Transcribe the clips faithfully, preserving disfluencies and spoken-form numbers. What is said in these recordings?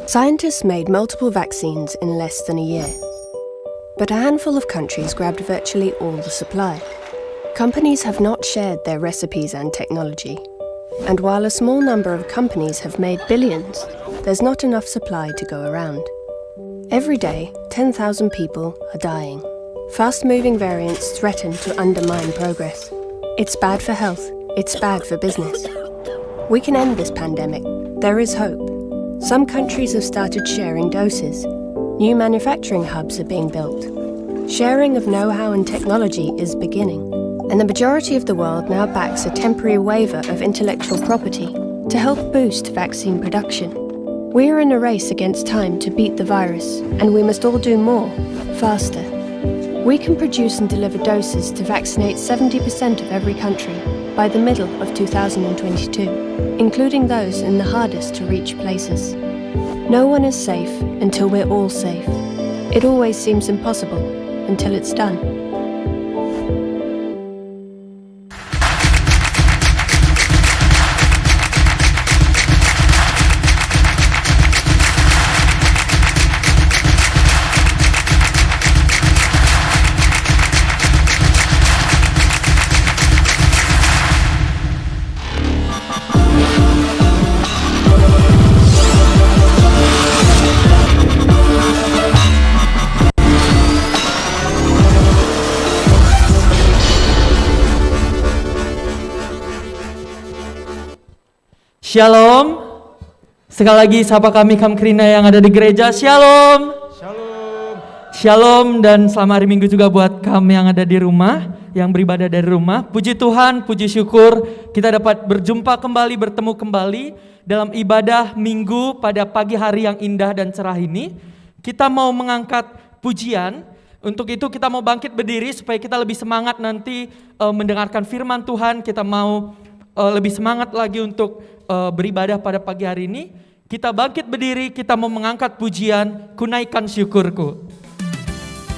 Scientists made multiple vaccines in less than a year. But a handful of countries grabbed virtually all the supply. Companies have not shared their recipes and technology. And while a small number of companies have made billions, there's not enough supply to go around. Every day, ten thousand people are dying. Fast-moving variants threaten to undermine progress. It's bad for health. It's bad for business. We can end this pandemic. There is hope. Some countries have started sharing doses. New manufacturing hubs are being built. Sharing of know-how and technology is beginning. And the majority of the world now backs a temporary waiver of intellectual property to help boost vaccine production. We are in a race against time to beat the virus, and we must all do more, faster. We can produce and deliver doses to vaccinate seventy percent of every country by the middle of two thousand twenty-two, including those in the hardest to reach places. No one is safe until we're all safe. It always seems impossible until it's done. Shalom. Sekali lagi, sapa kami kam kerina yang ada di gereja. Shalom. Shalom. Shalom dan selamat hari Minggu juga buat kam yang ada di rumah, yang beribadah dari rumah. Puji Tuhan, puji syukur, kita dapat berjumpa kembali, bertemu kembali dalam ibadah Minggu pada pagi hari yang indah dan cerah ini. Kita mau mengangkat pujian. Untuk itu, kita mau bangkit berdiri supaya kita lebih semangat nanti, eh, mendengarkan firman Tuhan. Kita mau, eh, lebih semangat lagi untuk, eh, beribadah pada pagi hari ini. Kita bangkit berdiri, kita mau mengangkat pujian, "Kunaikan Syukurku".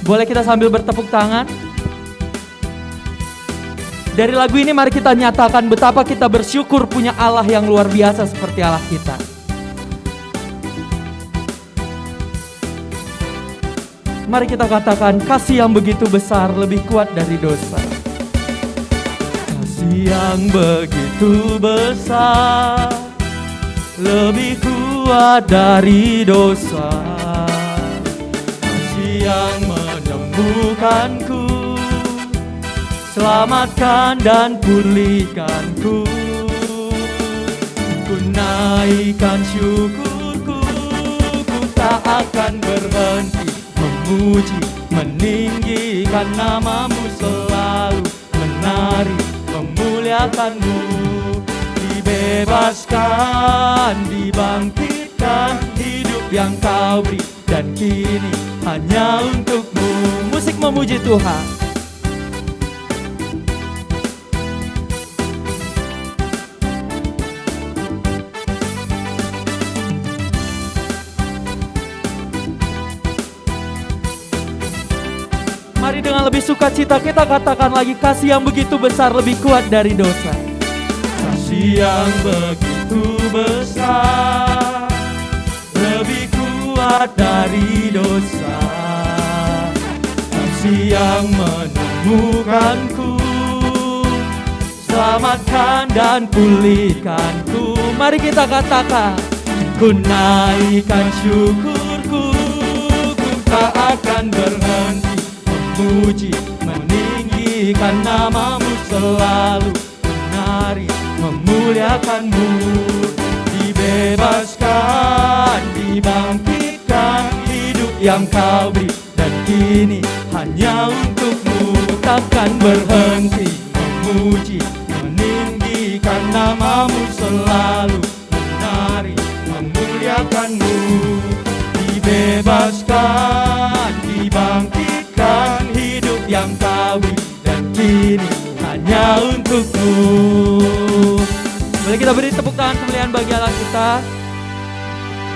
Boleh kita sambil bertepuk tangan? Dari lagu ini, mari kita nyatakan betapa kita bersyukur punya Allah yang luar biasa seperti Allah kita. Mari kita katakan, "Kasih yang begitu besar lebih kuat dari dosa." Kasih yang begitu besar lebih kuat dari dosa. Kasih yang menyembuhkanku, selamatkan dan pulihkanku. Ku naikkan syukurku, ku tak akan berhenti memuji, meninggikan namamu selalu, menari, memuliakanmu. Dibebaskan, dibangkitkan, hidup yang kau beri, dan kini hanya untukmu. Musik memuji Tuhan. Mari dengan lebih sukacita kita katakan lagi, "Kasih yang begitu besar lebih kuat dari dosa." Kasih yang begitu besar lebih kuat dari dosa. Kasih yang menemukanku, selamatkan dan pulihkanku. Mari kita katakan, "Ku naikkan syukurku, ku tak akan berhenti memuji, meninggikan namamu selalu, menari, memuliakanmu." Dibebaskan, dibangkitkan, hidup yang kau beri, dan kini hanya untukmu. Takkan berhenti memuji, meninggikan namamu selalu, menari, memuliakanmu. Dibebaskan, dibangkitkan, hidup yang kau beri, dan kini hanya untukmu. Boleh kita beri tepuk tangan kemuliaan bagi Allah kita.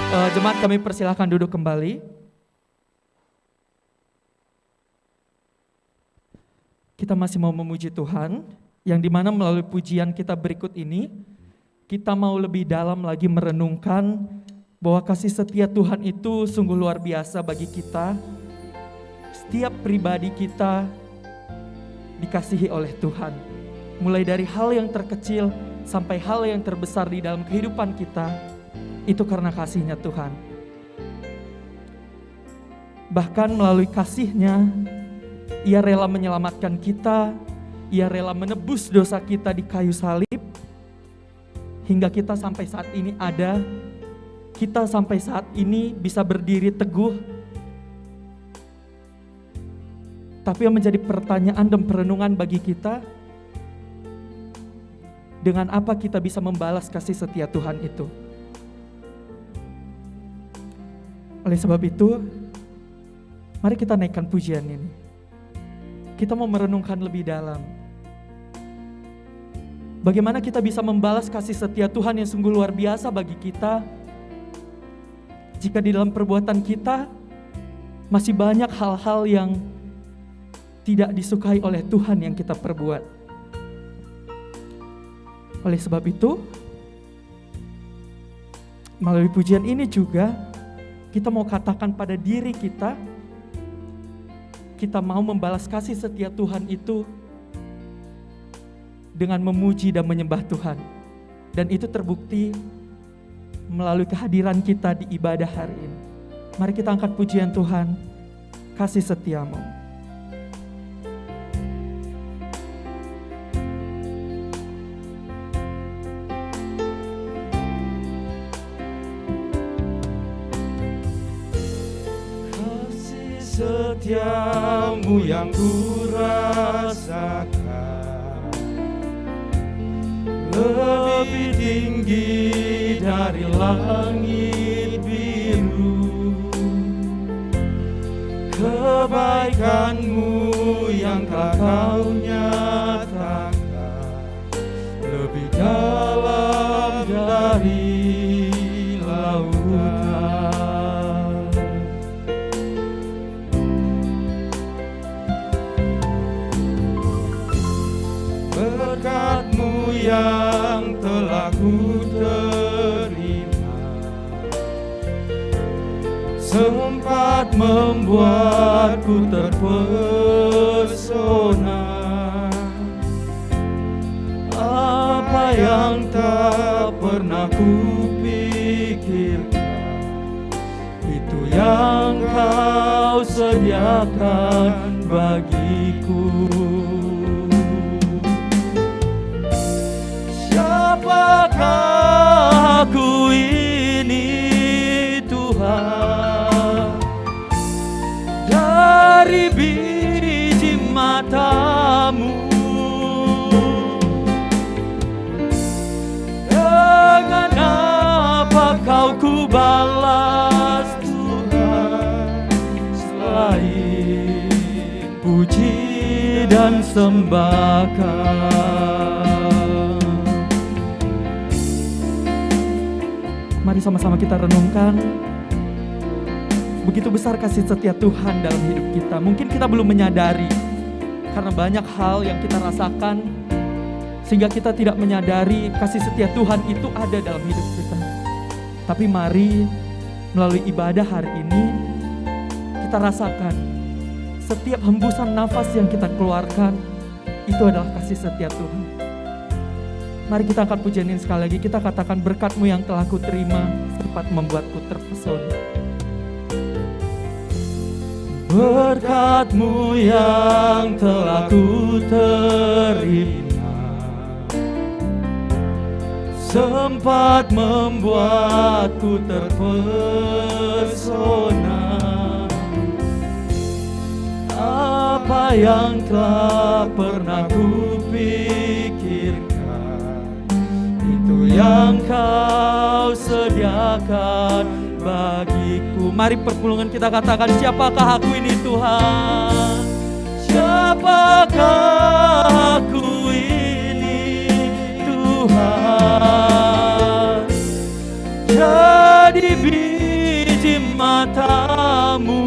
Eh, jemaat, kami persilahkan duduk kembali. Kita masih mau memuji Tuhan, yang dimana melalui pujian kita berikut ini, kita mau lebih dalam lagi merenungkan bahwa kasih setia Tuhan itu sungguh luar biasa bagi kita. Setiap pribadi kita dikasihi oleh Tuhan. Mulai dari hal yang terkecil sampai hal yang terbesar di dalam kehidupan kita, itu karena kasih-Nya Tuhan. Bahkan melalui kasih-Nya, Ia rela menyelamatkan kita, Ia rela menebus dosa kita di kayu salib, hingga kita sampai saat ini ada, kita sampai saat ini bisa berdiri teguh. Tapi yang menjadi pertanyaan dan perenungan bagi kita, dengan apa kita bisa membalas kasih setia Tuhan itu? Oleh sebab itu, mari kita naikkan pujian ini. Kita mau merenungkan lebih dalam. Bagaimana kita bisa membalas kasih setia Tuhan yang sungguh luar biasa bagi kita, jika di dalam perbuatan kita masih banyak hal-hal yang tidak disukai oleh Tuhan yang kita perbuat? Oleh sebab itu, melalui pujian ini juga, kita mau katakan pada diri kita, kita mau membalas kasih setia Tuhan itu dengan memuji dan menyembah Tuhan. Dan itu terbukti melalui kehadiran kita di ibadah hari ini. Mari kita angkat pujian Tuhan, kasih setiamu. Kasih setiamu yang kurasakan lebih tinggi dari langit biru. Kebaikanmu yang telah kau nyatakan lebih dalam dari lautan. Berkat-Mu yang telah ku terima sempat membuatku terpesona. Apa yang tak pernah kupikirkan, itu yang Kau sediakan bagiku. Siapakah aku ini, Tuhan, dari biji mata-Mu? Dengan apa Kau kubalas, Tuhan, selain puji dan sembah Kau? Mari sama-sama kita renungkan. Begitu besar kasih setia Tuhan dalam hidup kita. Mungkin kita belum menyadari karena banyak hal yang kita rasakan, sehingga kita tidak menyadari kasih setia Tuhan itu ada dalam hidup kita. Tapi mari, melalui ibadah hari ini, kita rasakan setiap hembusan nafas yang kita keluarkan, itu adalah kasih setia Tuhan. Mari kita angkat pujian ini sekali lagi, kita katakan, "Berkat-Mu yang telah kuterima sempat membuatku terpesona." Berkat-Mu yang telah kuterima sempat membuatku terpesona. Apa yang tak pernah kupikirkan, itu yang Kau sediakan bagiku. Mari perpulungen kita katakan, "Siapakah aku ini, Tuhan? Siapakah aku ini, Tuhan?" Jadi biji mata-Mu.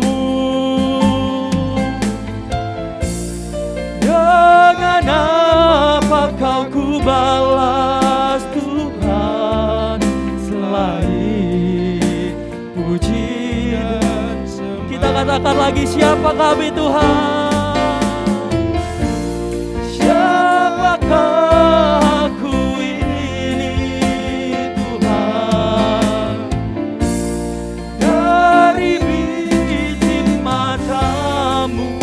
Dengan apa Kau kubalas, Tuhan, selain Katakan lagi, siapa kami, Tuhan? Siapakah aku ini, Tuhan? Dari biji matamu,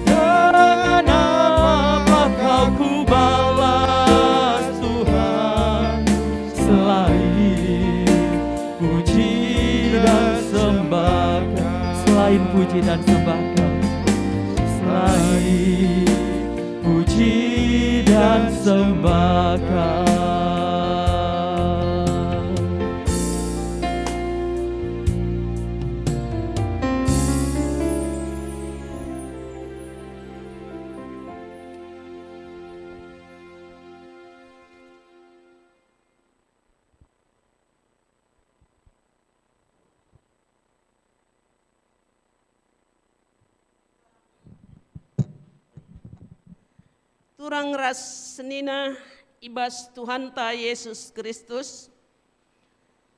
dengan apa kau kubalas, Tuhan, selain puji dan sembah Kau? Selain puji dan sembah Kau. Selain puji dan sembah Kau. Turang ras senina i bas Tuhanta Yesus Kristus,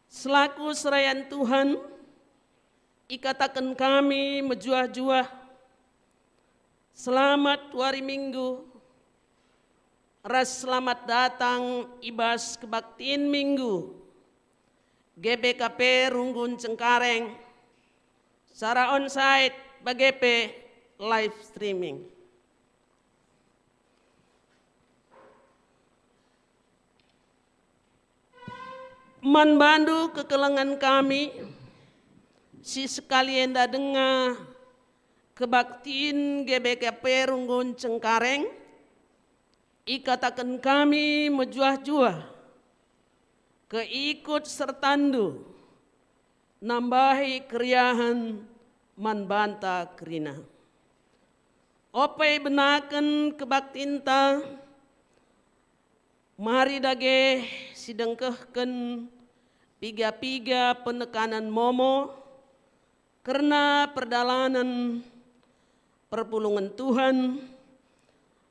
selaku serayan Tuhan, ikataken kami mejuah-juah, selamat wari Minggu, ras selamat datang i bas kebaktin Minggu G B K P Runggun Cengkareng, secara onsite bage pe live streaming. Man bandu kekelengen kami, si sekali enda denga kebaktin G B K P Runggun Cengkareng, ikataken kami mejuah-juah keikut sertandu nambahi keriahen man banta kerina. Ope benaken kebaktinta, mari dage sidengkehken piga-piga penekanen momo kerna perdalanen perpulungen Tuhan,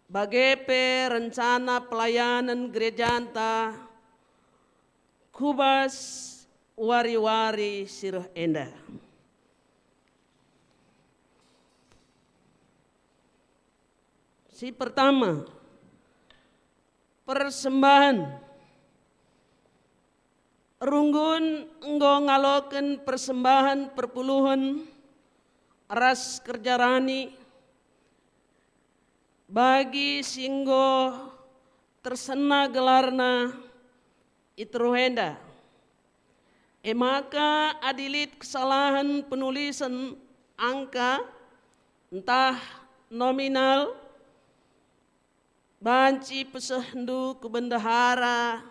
bage pe rencana pelayanen gerejanta ku bas wari-wari si reh enda. Si pertama, persembahen. Runggun enggo ngaloken persembahen perpuluhen ras kerja rani bagi si enggo tersena gelarna i teruh enda. E maka adi lit kesalahen penulisen angka ntah nominal, banci pesehndu ku bendahara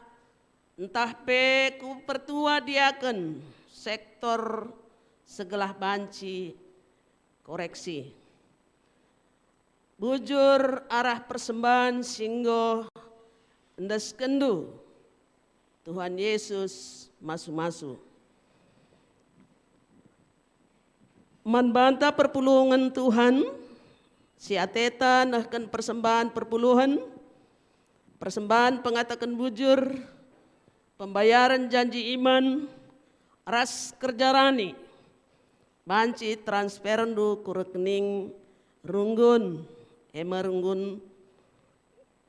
ntah pe ku pertua diaken sektor segelah banci koreksi. Bujur arah persembahen si enggo endeskenndu. Tuhan Yesus masu-masu. Man banta perpulungen Tuhan, si ateta nehken persembahen perpuluhen, persembahen pengataken bujur, pembayaren janji iman, ras kerja rani, banci transferndu ku rekening Runggun, e me Runggun,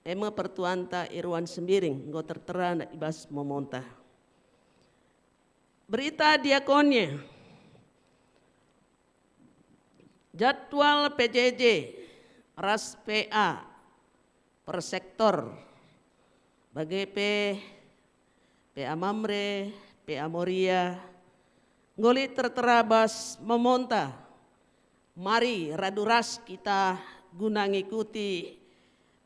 e me pertuanta i Ruan Sembiring, enggo tertera i bas momonta. Berita diakonia, jadwal P J J ras P A per sektor, bage pe P A Mamre, P A Moria, enggo lit tertera bas momonta. Mari radu ras kita guna ngikuti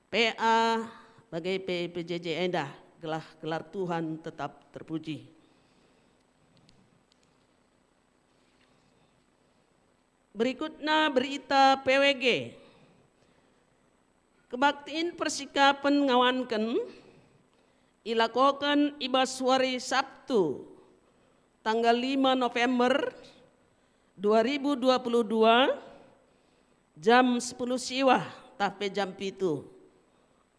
P A bage pe P J J enda, gelah gelar Tuhan tetap terpuji. Berikutna berita P W G. Kebaktin persikapen ngawanken ilakoken i bas wari Sabtu, tanggal lima November dua ribu dua puluh dua, jam sepuluh siwah tah pe jam pitu.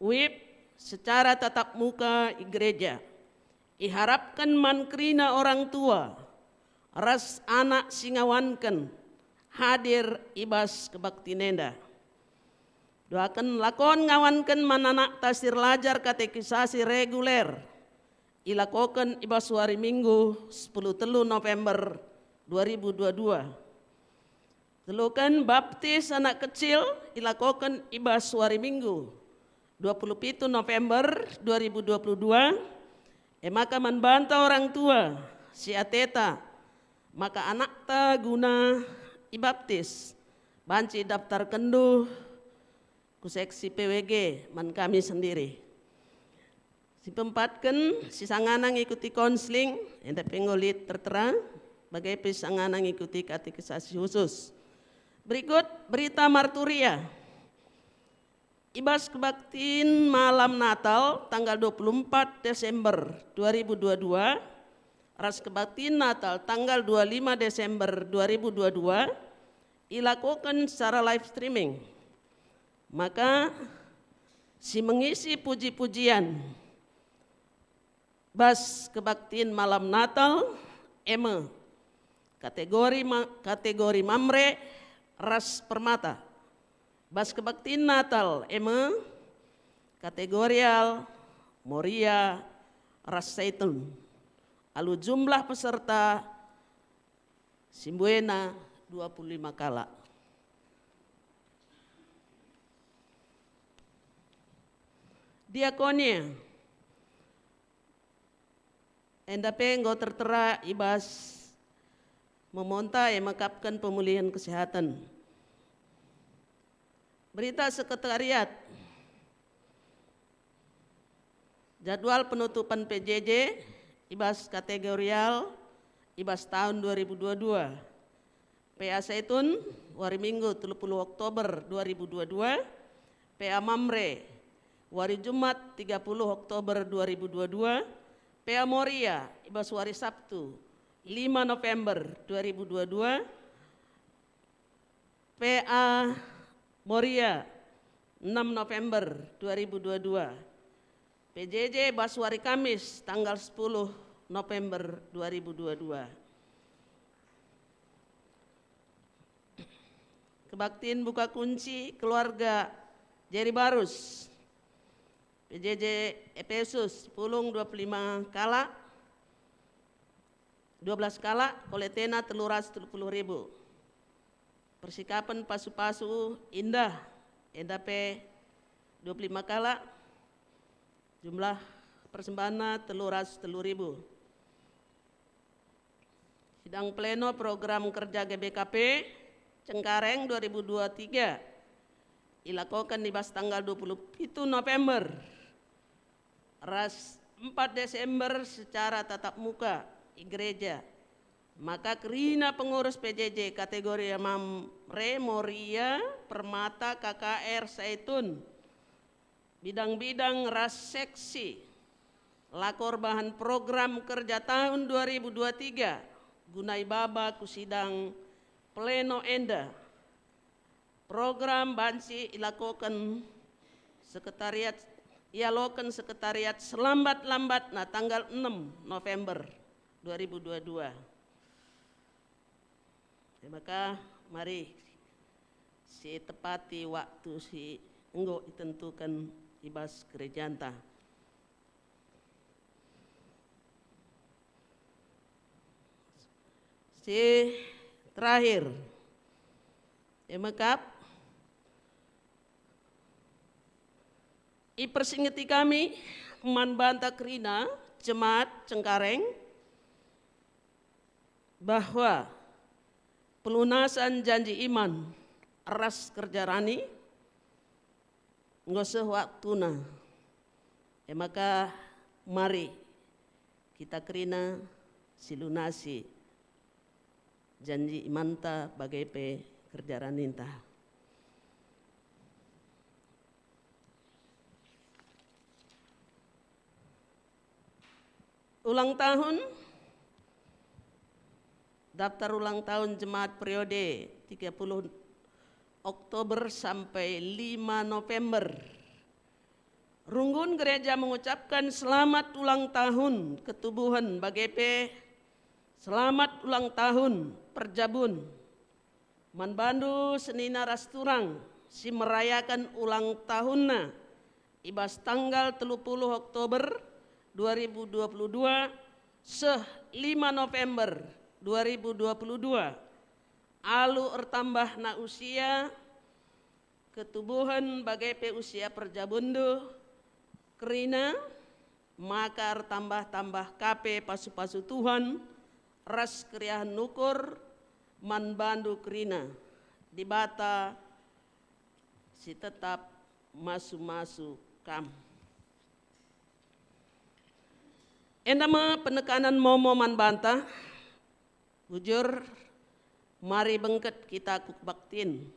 WIB secara tatap muka i gereja. Iharapken man kerina orang tua, ras anak si ngawanken hadir i bas kebaktin enda. Doaken lakon ngawanken man anakta si erlajar katekisasi reguler ilakoken i bas wari Minggu sepuluh telu November dua ribu dua dua. Teluken baptis anak kecil ilakoken i bas wari Minggu dua puluh pitu November dua ribu dua puluh dua, e maka man banta orang tua si ateta maka anakta guna ibaptis, banci daftarkenndu ku seksi P W G man kami sendiri. Si peempatken, si sangana ngikuti konseling, enda pe enggo lit tertera, bage pe si sangana ngikuti katekisasi khusus. Berikut berita marturia. I bas kebaktin malam Natal tanggal dua puluh empat Desember dua ribu dua dua, ras kebaktin Natal tanggal dua lima Desember dua ribu dua dua, ilakoken secara live streaming. Maka si mengisi puji-pujian bas kebaktin malam Natal e me kategori ma-, kategori Mamre ras Permata. Bas kebaktin Natal e me kategorial, Moria ras Saitun. Alu jumlah peserta si mbuena dua puluh lima kalak. Diakonia enda pe enggo tertera i bas memonta e mekapken pemulihen kesehatan. Berita Sekretariat. Jadwal penutupan P J J i bas kategorial i bas tahun dua ribu dua dua. P A Saitun, wari Minggu telu puluh Oktober dua ribu dua dua, P A Mamre, wari Jumat tiga puluh Oktober dua ribu dua dua, P A Moria, i bas wari Sabtu lima November dua ribu dua dua, P A Moria, enam November dua ribu dua dua, P J J bas wari Kamis tanggal sepuluh November dua ribu dua dua. Kebaktin buka kunci keluarga Jeri Barus, P J J Epesus, pulung dua puluh lima kalak, dua belas kalak, koletena telu ratus telu puluh ribu. Persikapen pasu-pasu indah, enda pe dua puluh lima kalak, jumlah persembahanna telu ratus telu ribu. Sidang pleno program kerja G B K P Cengkareng dua ribu dua tiga ilakoken i bas tanggal dua puluh pitu November ras empat Desember secara tatap muka i gereja. Maka kerina pengurus P J J kategori Mamre, Moria, Permata, K K R, Saitun, bidang-bidang ras seksi lako erbahan program kerja tahun dua ribu dua tiga guna ibaba ku sidang pleno enda. Program banci ilakoken sekretariat, ialoken sekretariat selambat-lambatna tanggal enam November dua ribu dua dua. E maka mari sitepati waktu si enggo itentuken i bas gerejanta. Si terakhir, e mekap, ipersingeti kami man banta kerina jemaat Cengkareng bahwa pelunasan janji iman ras kerja rani enggo seh waktuna. E maka mari kita kerina silunasi janji imanta bage pe kerja raninta. Ulang tahun, daftar ulang tahun jemaat periode tiga puluh Oktober sampai lima November. Runggun gereja mengucapkan selamat ulang tahun ketubuhen bage pe Selamat ulang tahun perjabun man bandu senina ras turang si merayaken ulang tahunna i bas tanggal telu puluh Oktober dua ribu dua puluh dua seh lima November dua ribu dua puluh dua. Alu ertambahna usia, ketubuhen bage pe usia perjabunndu kerina, maka ertambah-tambah ka pe pasu-pasu Tuhan ras keriahen ukur man bandu kerina. Dibata si tetap masu-masu kam. Enda me penekanen momo man banta. Bujur, mari bengket kita ku kebaktin.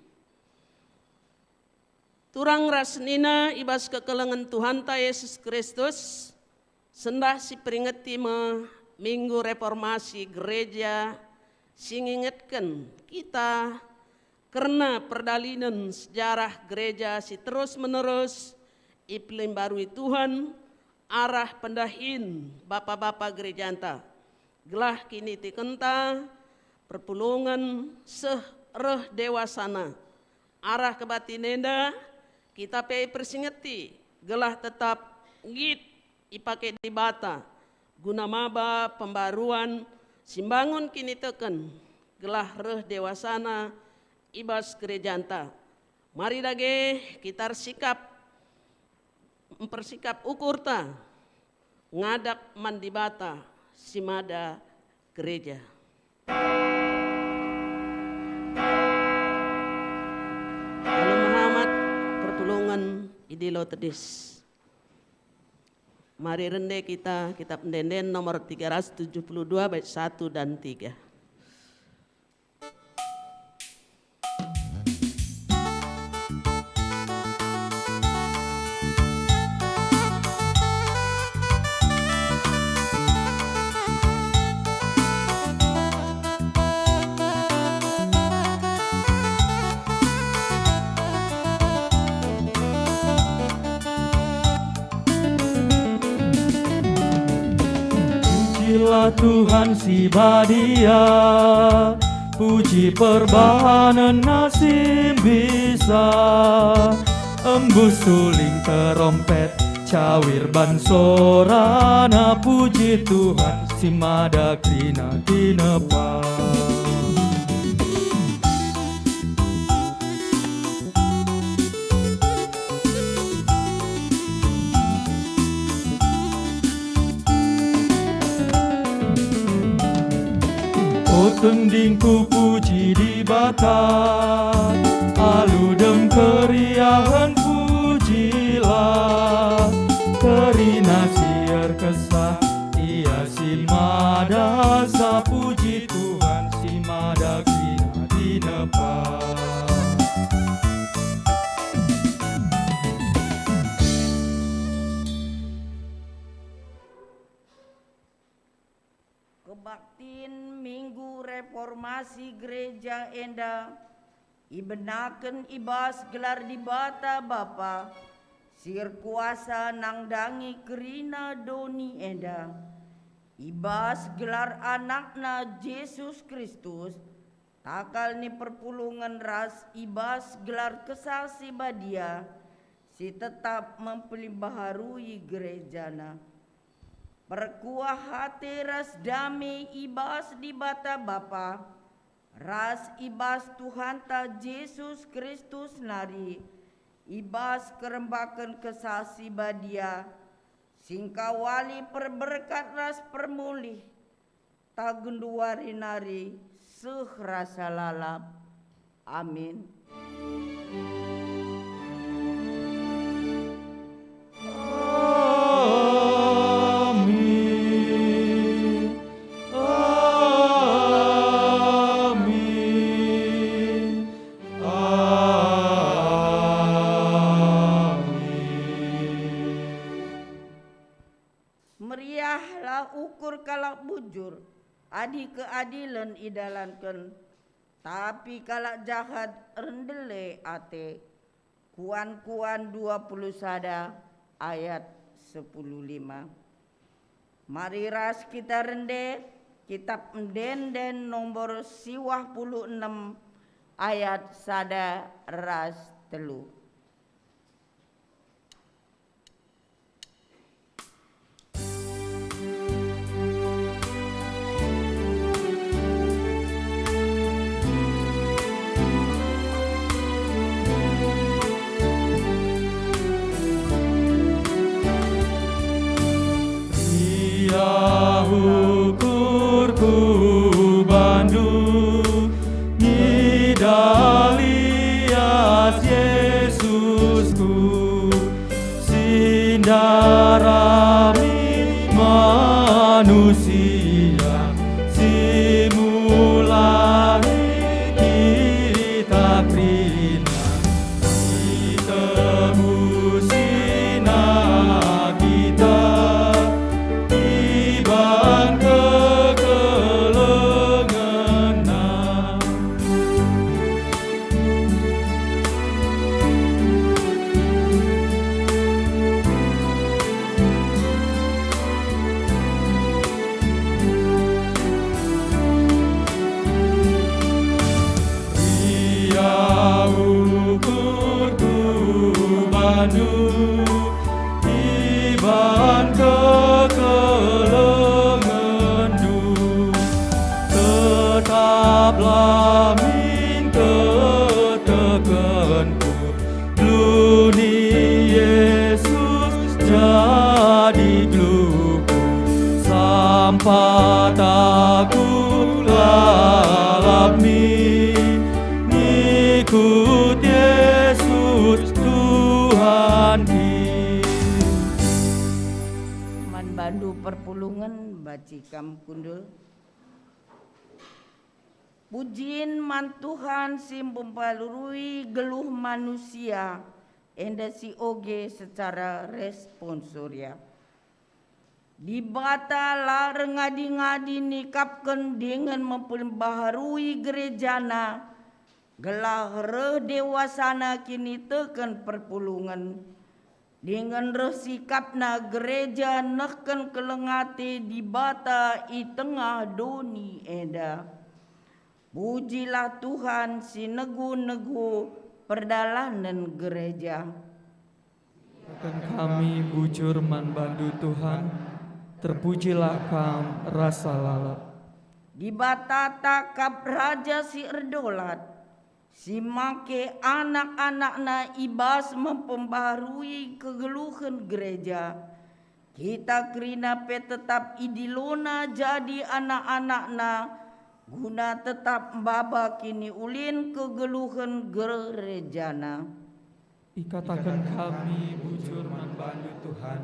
Turang ras senina i bas kekelengen Tuhanta Yesus Kristus, sendah siperingeti me Minggu Reformasi Gereja si ngingetken kita kerna perdalinen sejarah gereja si terus-menerus ipelimbarui Tuhan arah pendahin bapa-bapa gerejanta, gelah kinitekenta perpulungen seh reh dewasana. Arah kebaktin enda, kita pe ipersingeti gelah tetap nggit ipake Dibata guna maba pembaruan si mbangun kiniteken gelah reh dewasana i bas gerejanta. Mari dage kita ersikap, mpersikap ukurta ngadap man Dibata si mada gereja. Alu mehamat perpulungen idilo tedis. Mari rende kita Kitab Ende-enden nomor tiga ratus tujuh puluh dua bait satu dan tiga. Pujilah Tuhan si badia, puji perbahanenNa si mbisa. Embus suling terompet, cawir ban sorana, puji Tuhan si mada kerina tinepa. O tendingku, puji Dibata, alu dem keriahen pujilah. Kerina si erkesah, Ia si mada esa, puji Tuhan si mada kerina tinepa. Kebaktin Minggu Reformasi Gereja enda ibenaken i bas gelar Dibata Bapa si erkuasa nandangi kerina doni enda, i bas gelar AnakNa Jesus Kristus, takal ni perpulungen ras i bas gelar Kesah Si Badia si tetap mempelibaharui gerejaNa. Perkuah ate ras dame i bas Dibata Bapa, ras i bas Tuhanta Jesus Kristus nari, i bas kerembaken Kesah Si Badia, si engkawali perberkat ras permulih, ta genduari nari seh rasa lalap. Amin. Amin. Amin. Amin. Meriahlah ukur kalak bujur, adi keadilen idalanken, tapi kalak jahat erndele ate. Kuan-kuan dua puluh sada ayat sepuluh lima. Mari ras kita rende, Kitap Ende-enden nomor siwah puluh enem ayat sada ras telu. Ia ukurku bandu, ngidah lias Yesusku, si ndarami manusia, si mulahi kita kerina. Itebusina kita iban kekelengenna. Ia ukurku bandu iban kekelengenndu, tetaplah min ketekenku. Doni Yesus jadi geluhku, sampat aku lalap min ngikut Yesus Tuhan kita. Man bandu perpulungen, banci kam kundul. Pujin man Tuhan si mpebaharui geluh manusia, enda si oge secara responsoria. Dibata la erngadi-ngadi nikapken dingen mpebaharui gerejana, gelah reh dewasana kiniteken perpulungen. Dingen reh sikapna gereja nehken keleng ate Dibata i tengah doni enda. Pujilah Tuhan si negu-negu perdalanen gereja. Kataken kami bujur man bandu Tuhan, terpujilah Kam rasa lalap. Dibatata kap Raja si erdolat, si make anak-anakna i bas mempembaharui kegeluhen gereja. Kita kerina pe tetap idilona jadi anak-anakna, guna tetap maba kiniulin kegeluhen gerejana. Ikataken kami bujur man bandu Tuhan,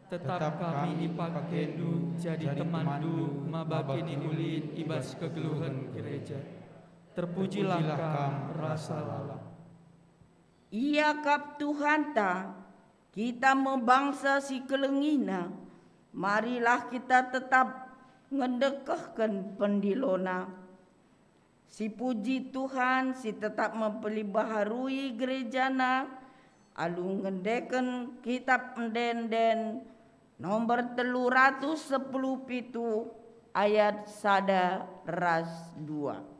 tetap kami ipakendu jadi temanndu maba kiniulin i bas kegeluhen gereja. Terpujilah Kam rasa lalap. Ia kap Tuhanta, kita me bangsa si kelengina. Marilah kita tetap ngendekehken pendilona. Sipuji Tuhan si tetap mempelibaharui gerejana alu ngendeken Kitap Ende-enden nomor telu ratus sepuluh pitu ayat sada ras dua.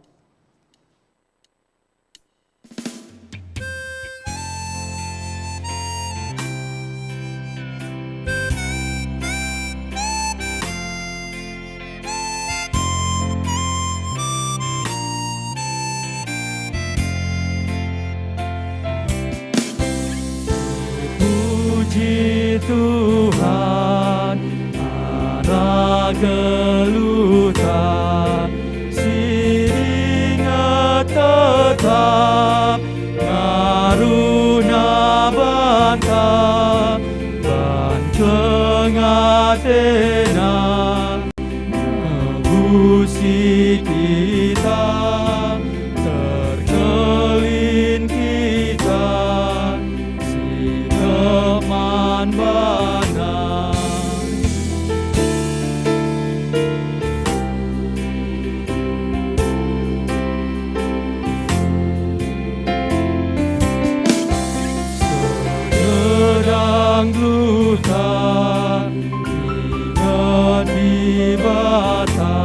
Puji Tuhan, arah geluhta, si inget tetap ngaruna banta, ban kelengen atena nebusi kita, terkelin kita, si teman bana. Sedang geluhta inget Dibata,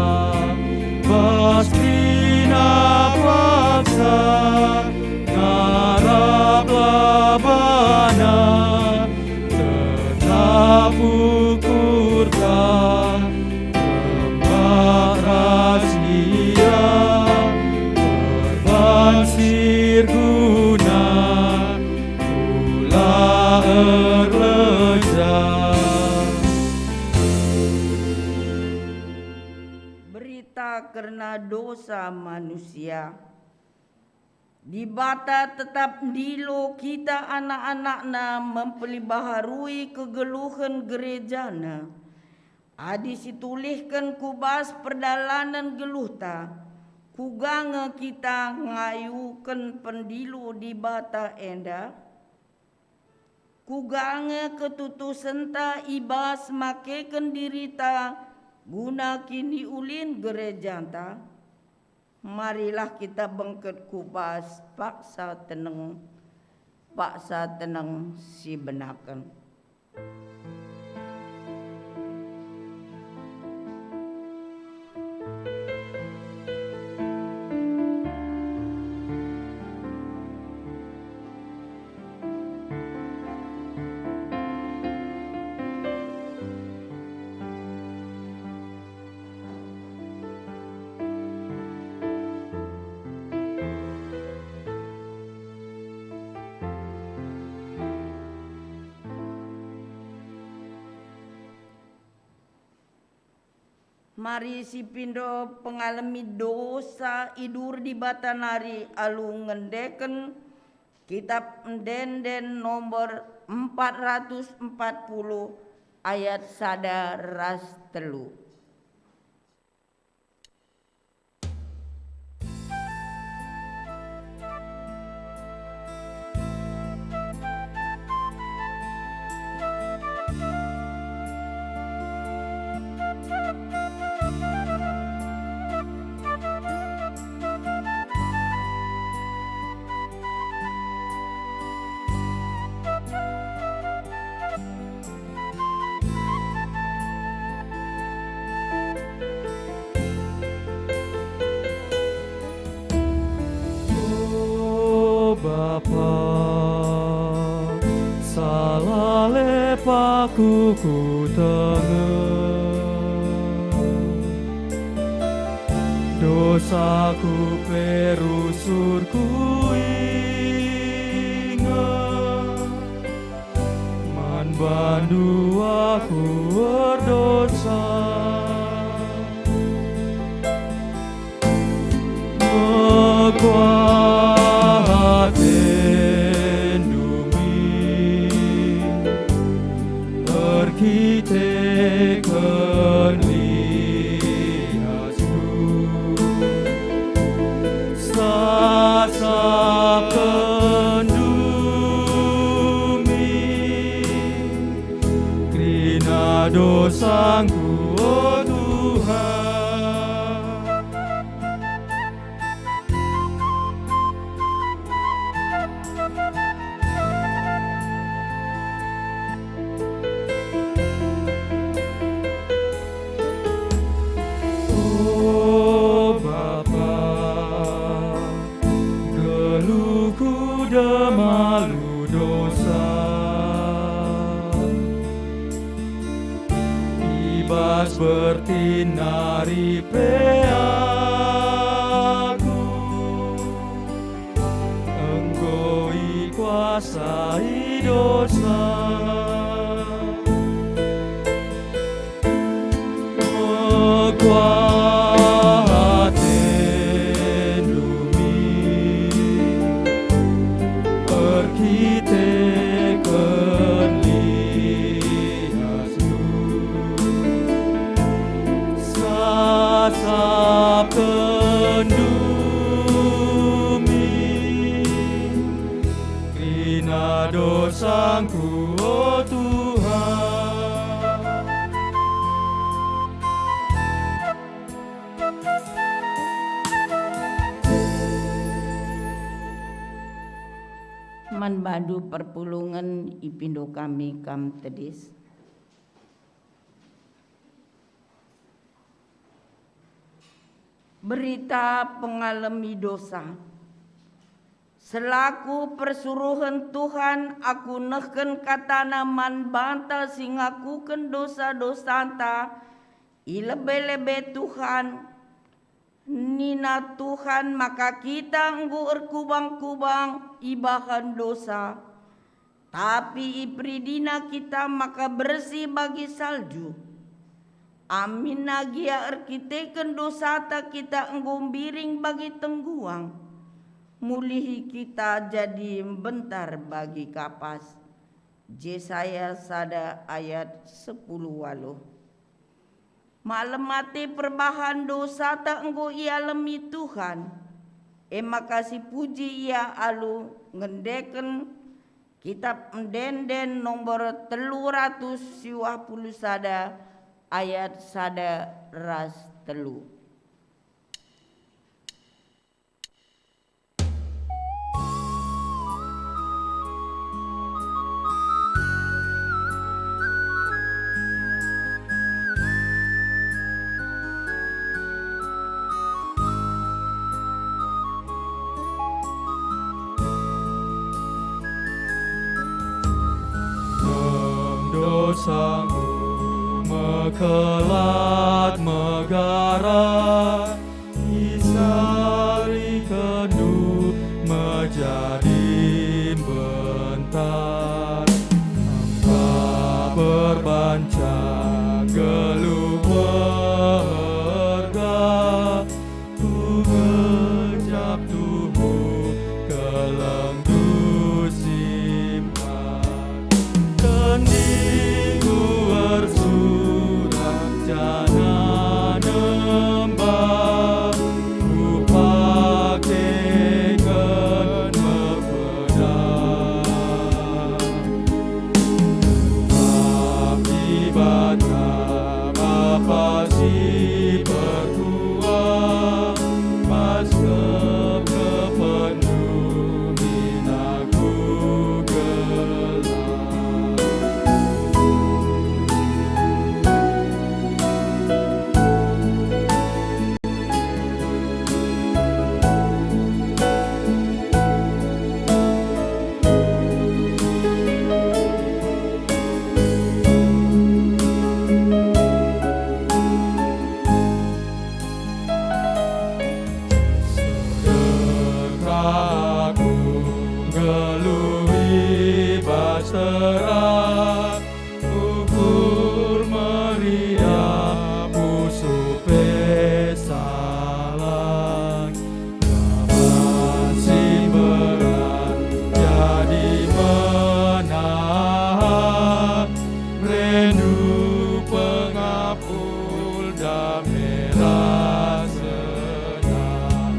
Berita kerna dosa manusia. Dibata tetap ndilo kita anak-anakNa mempelibaharui kegeluhen gerejaNa. Adi situlihken ku bas perdalanen geluhta, kuga nge kita ngayuken pendilo Dibata enda? Kuga nge ketutusenta i bas makeken dirita guna kiniulin gerejanta? Marilah kita bengket ku bas paksa teneng, paksa teneng si benaken. Mari sipindo pengalemi dosa idur Dibata nari alu ngendeken Kitap Ende-enden nomor empat ratus empat puluh ayat sada ras telu. O Bapa, salah lepa aku kutengah. Dosaku pe rusur kuinget. Man bandu aku erdosa. Mekuah atendu min erkiteken lias. Sasapken dumi kerina dosangku, o Tuhan. O Bapa, geluhku dem alu dosa. I bas bertin nari pe aku enggo ikuasai dosa. Mekuah atendu min erkiteken lias. Sasapken dumi kerina dosangku, o Tuhan. Man bandu perpulungen ipindo kami kam tedis. Berita pengalemi dosa. Selaku persuruhen Tuhan, aku nehken kataNa man banta si ngakuken dosa-dosanta i lebe-lebe Tuhan. Nina Tuhan maka kita enggo erkubang-kubang ibahan dosa, tapi iperidiNa kita maka bersih bagi salju. Aminna gia erkiteken dosata kita enggo mbiring bagi tengguang, mulihi kita jadi mbentar bagi kapas. Jesaya sada ayat sepuluh waluh. Malem ate perbahan dosata enggo ialemi Tuhan, e maka sipuji Ia alu ngendeken Kitap Ende-enden nomor telu ratus siwah puluh sada ayat sada ras telu. Dem dosandu mekelat megara, isarikenndu mejadi mbentar. Engkah perbanca geluh meherga, kugejap tuhu kelengndu simpat. Tendingku ersurak janah nembah, kupakeken mepeda. Tentang Dibata Bapa si perkuah, pas kepkepenndu nina kugelah. Sedekah aku nggeluh i bas terang, ukur meriah pusuh pe salah. Laban si mberat jadi menahan, rindu pengapul dame ras senang.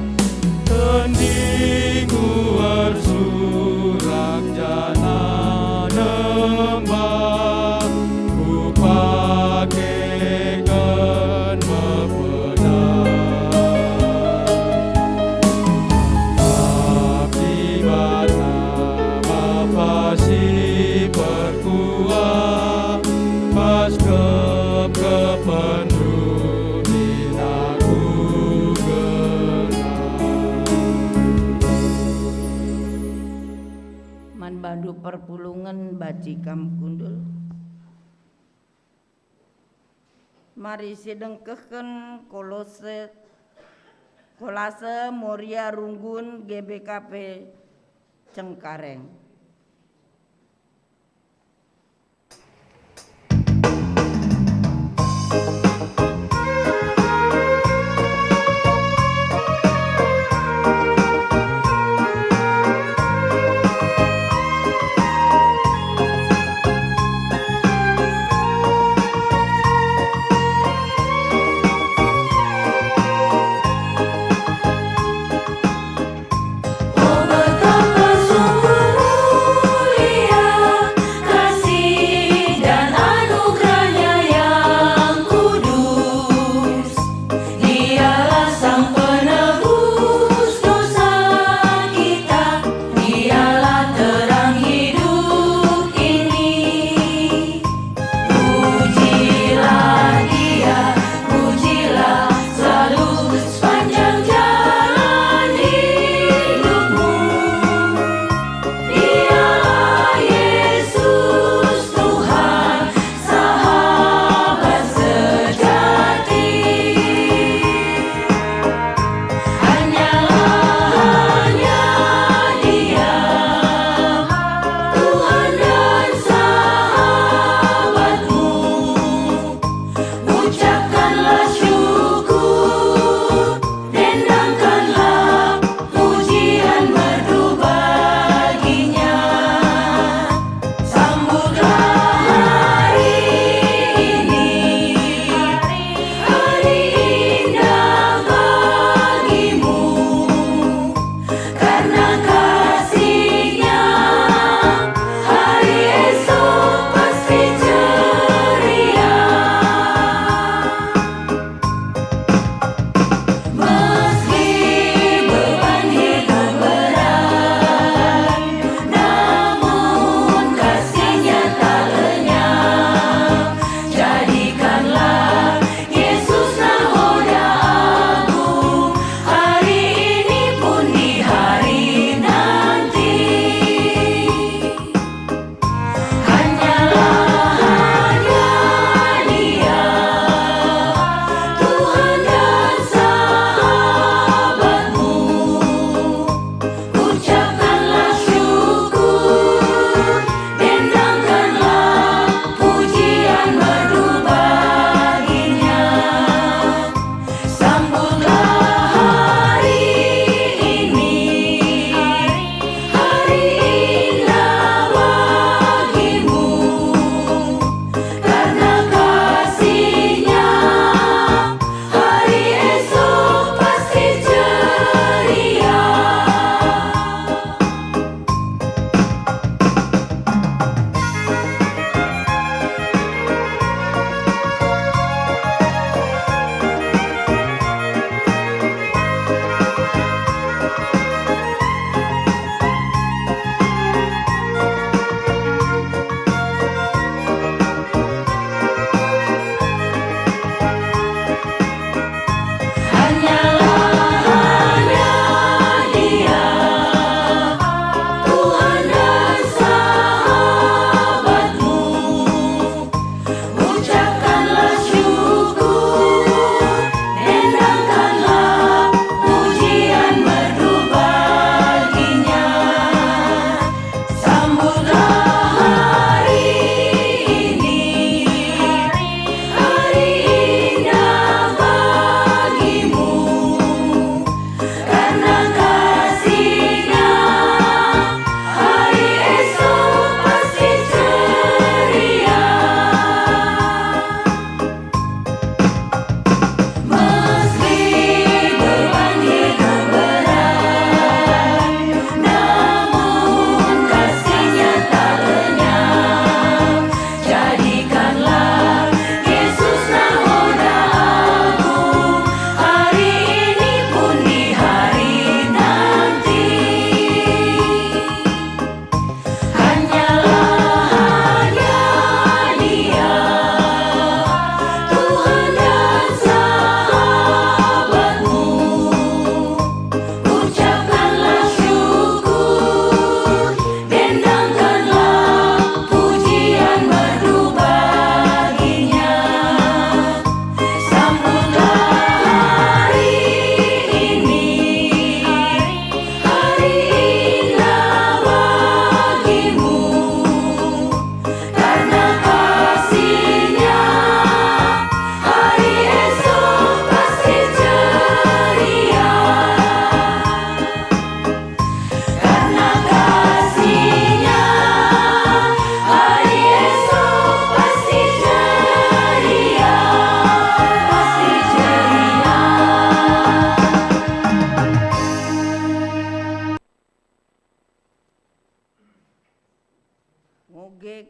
Tendingku ersurak janah nembah, kupakeken mepeda. Dibata Bapa si perkuah, pas kepkepenndu nina kugelah. Man bandu perpulungen banci kam kundul. Mari sidengkehken Kolose, Kolase Moria Runggun G B K P Cengkareng.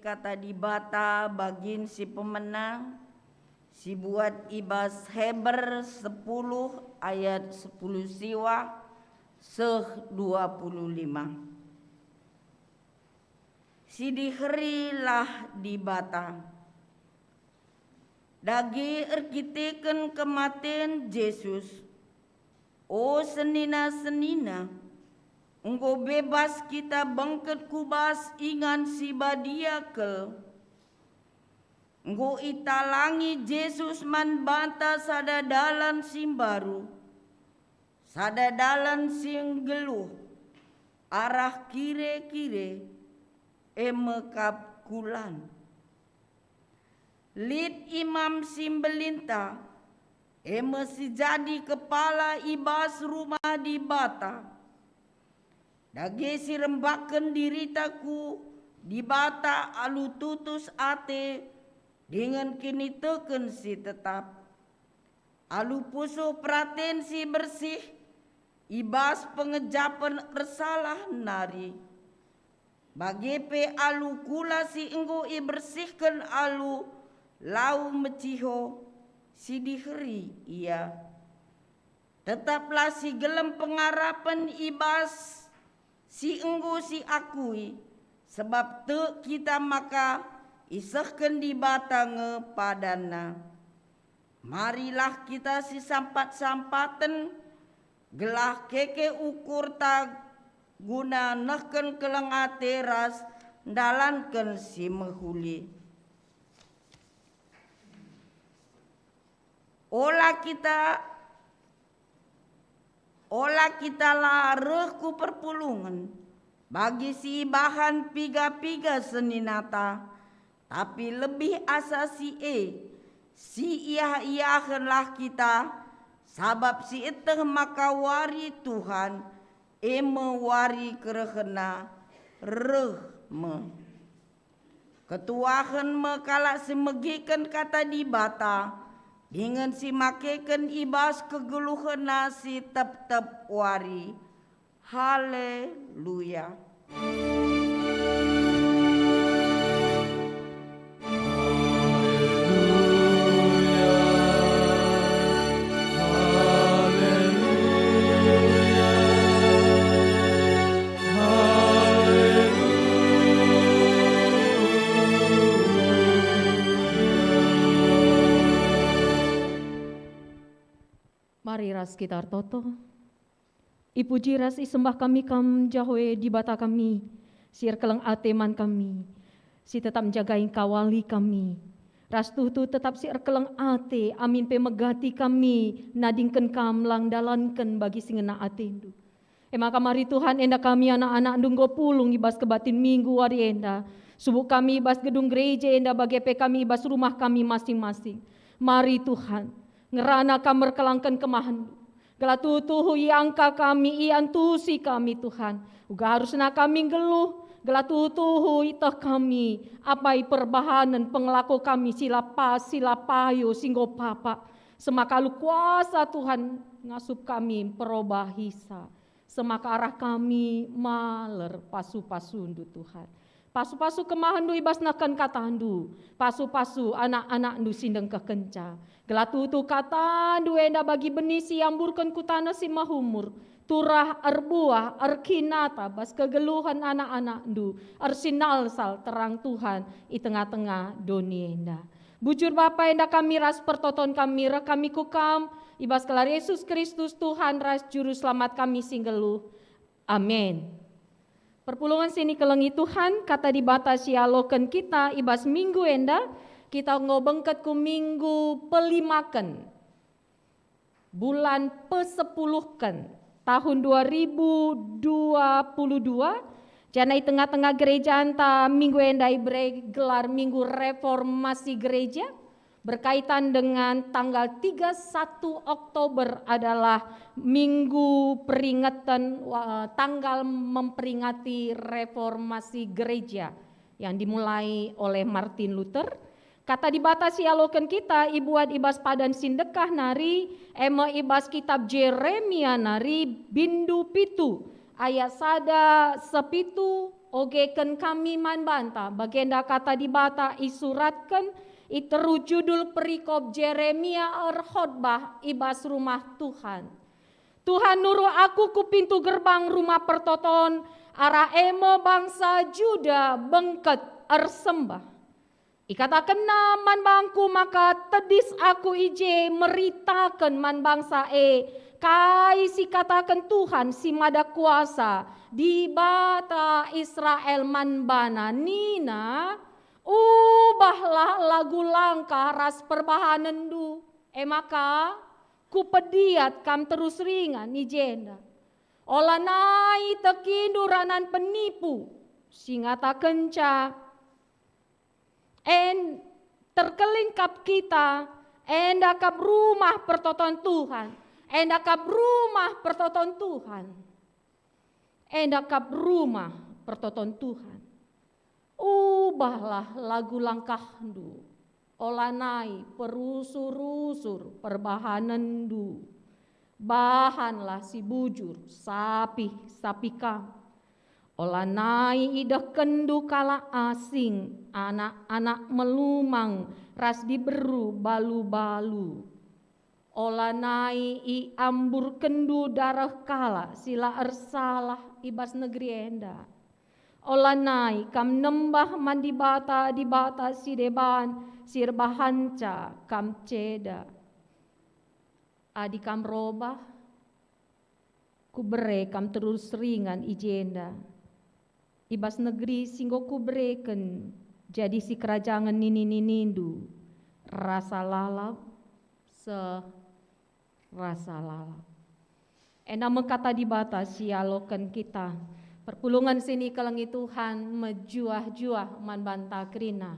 Kata Dibata bagin si pemena, si buat i bas Heber sepuluh ayat sepuluh siwah seh dua puluh lima. Sidiherilah Dibata. Dage erkiteken kematen Jesus, o senina-senina, enggo bebas kita bengket ku bas ingan si badia kal. Enggo italangi Jesus man banta sada dalan si mbaru, sada dalan si nggeluh, arah kire-kire, e me kap kulan. Lit imam si mbelinta, e me si jadi kepala i bas rumah Dibata. Dage si rembaken dirita ku Dibata alu tutus ate dingen kiniteken si tetap, alu pusuh peraten si bersih i bas pengejapen ersalah nari, bage pe alu kula si enggo ibersihken alu lau meciho, si diheri ia. Tetaplah si gelem pengarapen i bas si enggo siakui, sebab tek kita maka isehken Dibata nge padanNa. Marilah kita sisampat-sampaten, gelah keke ukurta guna nehken keleng ate ras ndalanken si mehuli. Ola kita, ola kita la reh ku perpulungen, bagi si ibahan piga-piga seninata, tapi lebih asa si e, si iah-iahenlah kita, sabap sieteh maka wari Tuhan, e me wari kerehenNa, reh me. Ketuahen me kalak si megiken kata Dibata, dingen si makeken i bas kegeluhenna si tep-tep wari. Haleluya! Mari ras kita ertoto. Ipuji ras isembah kami Kam, Jahwe Dibata kami, si erkeleng ate man kami, si tetap njagai kawali kami, ras tuhu-tuhu tetap si erkeleng ate amin pe megati kami nadingken Kam lang ndalanken bagi si ngena ateNdu. E maka mari Tuhan, enda kami anak-anakNdu enggo pulung i bas kebatin minggu wari enda. Subuk kami i bas gedung gereja enda bage pe kami i bas rumah kami masing-masing. Mari Tuhan, ngerana Kam merkelangken kemahenNdu. Gelah tuhu-tuhu iangka kami, iantusi kami, Tuhan. Uga arusna kami nggeluh, gelah tuhu-tuhu iteh kami apai perbahanen pengelako kami si la pas, si la payo, si enggo papa. Semaka alu kuasa Tuhan ngasup kami mperobahisa. Semaka arah kami maler pasu-pasuNdu, Tuhan. Pasu-pasu kemahenNdu i bas nehken kataNdu, pasu-pasu anak-anakNdu si ndengkehkenca. Gelah tuhu kataNdu enda bagi benih si iamburken ku taneh si mehumur, turah erbuah, erkinata bas kegeluhen anak-anakNdu, ersinalsal terang Tuhan i tengah-tengah doni enda. Bujur Bapa, enda kami ras pertoton kami, reh kami ku Kam, i bas gelar Yesus Kristus, Tuhan ras Juru Selamat kami si nggeluh. Amin. Perpulungen si nikelengi Tuhan, kata Dibata si ialoken kita i bas minggu enda, kita enggo bengket ku minggu pelimaken bulan pesepuluhken tahun dua ribu dua puluh dua, janah i tengah-tengah gerejanta minggu enda ibere gelar Minggu Reformasi Gereja. Berkaitan dengan tanggal tiga satu Oktober adalah minggu peringatan, wa-, tanggal memperingati reformasi gereja yang dimulai oleh Martin Luther. Kata Dibata si ialoken kita ibuat i bas padan si ndekah nari, e me i bas kitab Jeremia nari bindu pitu, ayat sada sepitu Ogeken kami man banta, bagenda kata Dibata isuratken i teruh judul perikop Jeremia erkhotbah i bas rumah Tuhan. Tuhan nuruh aku ku pintu gerbang rumah pertoton, arah e me bangsa Juda bengket ersembah. Ikatakenna man bangku maka tedis aku i je meritaken man bangsa e kai si kataken Tuhan si Mada Kuasa, Dibata Israel man bana nina, "Ubahlah lagu langkah ras perbahanenndu, e maka Kupediat kam terus ringan i jenda. Olanai tekindu ranan penipu si ngatakenca, en terkelin kap kita, enda kap rumah pertoton Tuhan, enda kap rumah pertoton Tuhan, enda kap rumah pertoton Tuhan." Ubahlah lagu langkahndu, olanai perusur-usur perbahanenndu. Bahanlah si bujur, sapih-sapih kam. Olanai idehkenndu kalak asing, anak-anak melumang ras diberu balu-balu. Olanai iamburkenndu dareh kalak si la ersalah i bas negeri enda. Olanai kam nembah man dibata-dibata si deban si erbahanca kam ceda. Adi kam robah, Kubere kam terus ringan i jenda, i bas negeri si enggo Kubereken jadi sikerajangen nini-ninindu, rasa lalap seh rasa lalap. Enda me kata Dibata si ialoken kita. Perpulungen si ikelengi Tuhan mejuah-juah man banta kerina.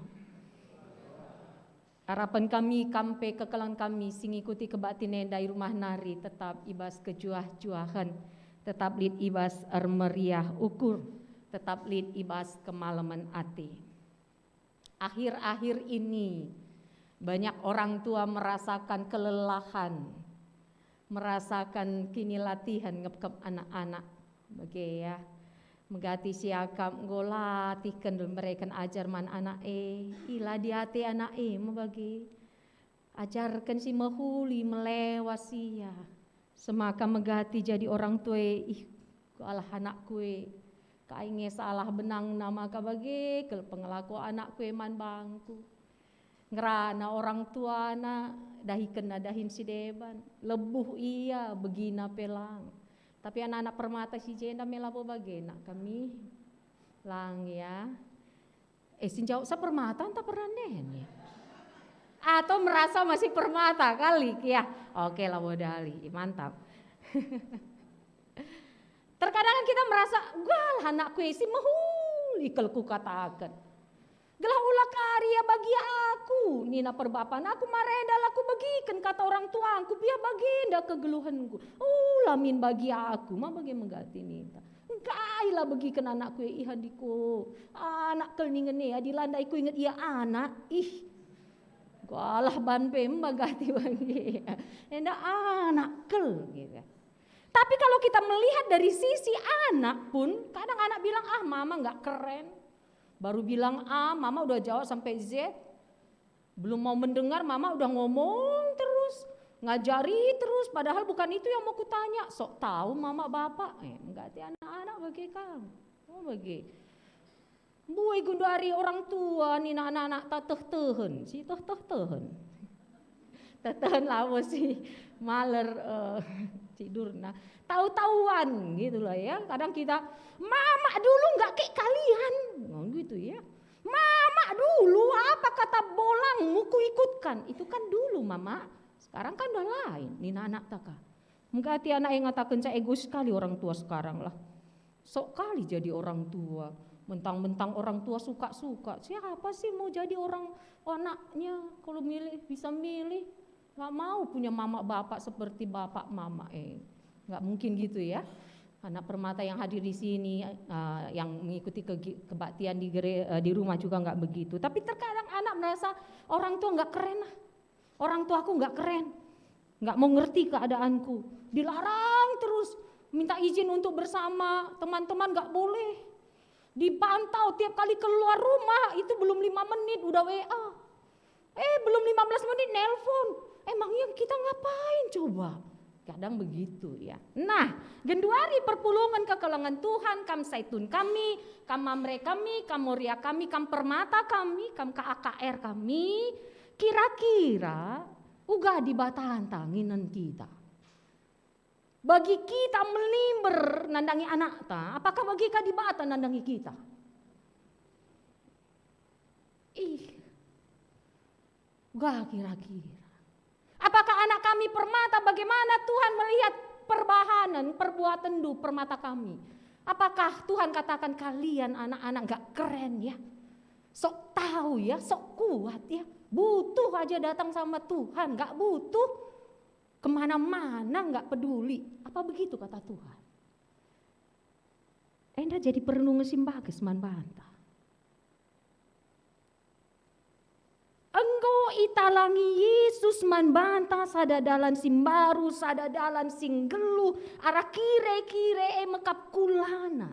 Arapen kami, kam pe kekelengen kami si ngikuti kebaktin enda i rumah nari, tetap i bas kejuah-juahen, tetap lit i bas ermeriah ukur, tetap lit i bas kemalemen ate. Akhir-akhir ini, banyak orang tua merasakan kelelahan, merasakan kinilatihen ngepkep anak-anak. Bage ya, megati si akap enggo latihken mereken ajar man anak e, ila di ate anak e me bage. Ajarken si mehuli melewas ia. Semaka megati jadi orang tua e, ih, alah anakku e, kai nge salah benangna maka bage kal pengelaku anakku e man bangku. Ngerana orang tuana, dahikenna dahin si deban, lebuh ia, begina pe lang. Tapi anak-anak permata si jenda me labo bagena kami. Lang ya. Eh, si njawab sa permata ntah pernah nehen ya? Atau merasa masih permata kali ya? Oke, labo dali, mantap. Terkadang kita merasa, "Gwalah anakku e si mehuli kal kukataken. Gelah ula kari ia bagi aku," nina perbapan, "aku marenda la kubegiken kata orang tuangku, biar bagenda kegeluhenku. Ula min bagi aku," ma bage megati ninta. "Engkai la begiken anakku e iha ndiko. Anak kal ningen e, adi la ndai kuinget ia anak, ih. Gwalah ban pe megati bage. Enda anak kal," gitu. Tapi kalau kita melihat dari sisi anak pun, kadang anak bilang, "Ah, mama nggak keren." Baru bilang A, mama udah jawab sampai Z. Belum mau mendengar, mama udah ngomong terus, ngajari terus, padahal bukan itu yang mau kutanya. Sok tahu mama bapak. Eh, megati anak-anak bage kam. Oh, bage. Mbue genduari orang tua nina anak-anak ta teh-tehen, si teh-teh-tehen. Teh-tehen labo si maler, eh, cidurna. Tahu-tahuan gitu lah ya. Kadang kita, "Mama dulu nggak kayak kalian." Oh, gitu ya. "Mama dulu, apa kata bolangmu kuikutkan." Itu kan dulu, Mama. Sekarang kan udah lain, nina anak taka. Megati anak yang ngatakenca egois sekali orang tua sekarang lah. Sok kali jadi orang tua. Mentang-mentang orang tua suka-suka. Siapa sih mau jadi orang, oh, anaknya kalau milih, bisa milih? Nggak mau punya mama bapak seperti bapak mama, eh. Nggak mungkin gitu ya. Anak permata yang hadir di sini, eh, yang mengikuti kegi-, kebaktian di gere-, eh, di rumah juga nggak begitu. Tapi terkadang anak merasa orang tua nggak keren lah. Orang tuaku nggak keren. Nggak mau ngerti keadaanku. Dilarang terus. Minta izin untuk bersama teman-teman nggak boleh. Dipantau tiap kali keluar rumah, itu belum lima menit udah W A. Eh, belum lima belas menit nelpon. Emangnya kita ngapain coba? Kadang begitu, ya. Nah, genduari perpulungen kekelengen Tuhan, kam Saitun kami, kam Mamre kami, kam Moria kami, kam Permata kami, kam K A K R kami, kira-kira uga Dibata ntah nginen kita? Bagi kita melimber nandangi anakta, apakah bagi ka Dibata nandangi kita? Ih, uga kira-kira. Apakah anak kami Permata, bagaimana Tuhan melihat perbahanen, perbuatenndu Permata kami? Apakah Tuhan katakan, "Kalian anak-anak nggak keren, ya? Sok tahu, ya, sok kuat, ya. Butuh aja datang sama Tuhan, nggak butuh kemana-mana, nggak peduli." Apa begitu kata Tuhan? Enda jadi perenungen si mbages man banta. Enggo italangi Yesus man banta sada dalan si mbaru, sada dalan si nggeluh, arah kire-kire e mekap kulana.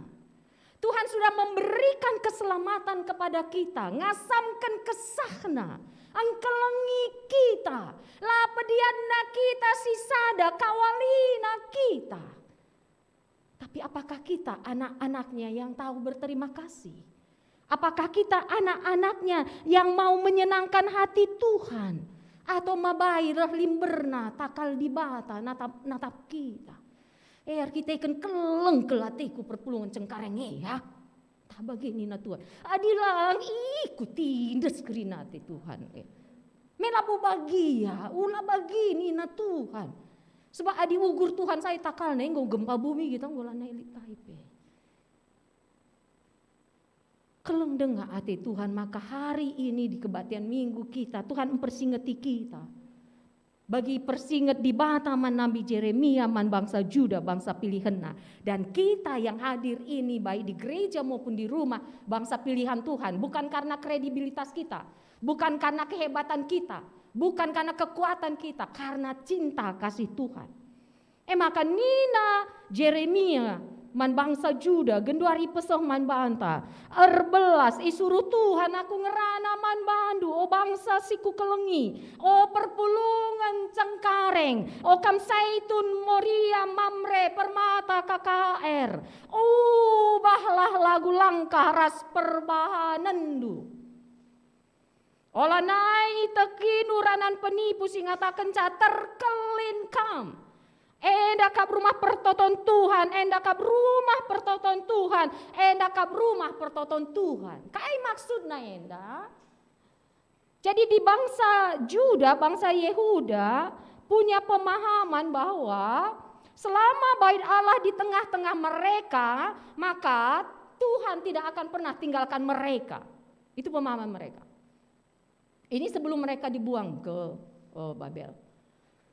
Tuhan sudah memberikan keselamatan kepada kita, ngasamken kesahna, engkelengi kita, la pedianna kita si sada, kawalina kita. Tapi apakah kita anak-anaknya yang tahu berterima kasih? Apakah kita anak-anaknya yang mau menyenangkan hati Tuhan? Atau mabai reh limberna takal Dibata natap, natap kita? Eh, erkiteken keleng kal ateku perpulungen Cengkareng e, ya. Tah bage nina Tuhan, "Adi lang ikuti ndes kerina ate Tuhan e. Me labo bagia, ula bage nina Tuhan." Sebab adi ugur Tuhan sai takalna enggo gempa bumi kita enggo lanai lit kai pe. Keleng denga ate Tuhan, maka hari ini di kebaktian Minggu kita, Tuhan mempersingeti kita. Bagi persinget Dibata man Nabi Jeremia, man bangsa Juda, bangsa pilihenNa. Dan kita yang hadir ini, baik di gereja maupun di rumah, bangsa pilihan Tuhan, bukan karena kredibilitas kita, bukan karena kehebatan kita, bukan karena kekuatan kita, karena cinta kasih Tuhan. E maka nina Jeremia man bangsa Juda, genduari peseh man banta, "Erbelas isuruh Tuhan aku ngerana man bandu, o bangsa si kukelengi, o perpulungen Cengkareng, o kam Saitun, Moria, Mamre, Permata, K K R. Ubahlah lagu langkah ras perbahanenndu." Ola nai tekindu ranan penipu si ngatakenca terkelin kam. Enda kap rumah pertoton Tuhan, enda kap rumah pertoton Tuhan, enda kap rumah pertoton Tuhan. Kai maksudna enda? Jadi di bangsa Juda, bangsa Yehuda punya pemahaman bahwa selama Bait Allah di tengah-tengah mereka, maka Tuhan tidak akan pernah tinggalkan mereka. Itu pemahaman mereka. Ini sebelum mereka dibuang ke, eh, Babel.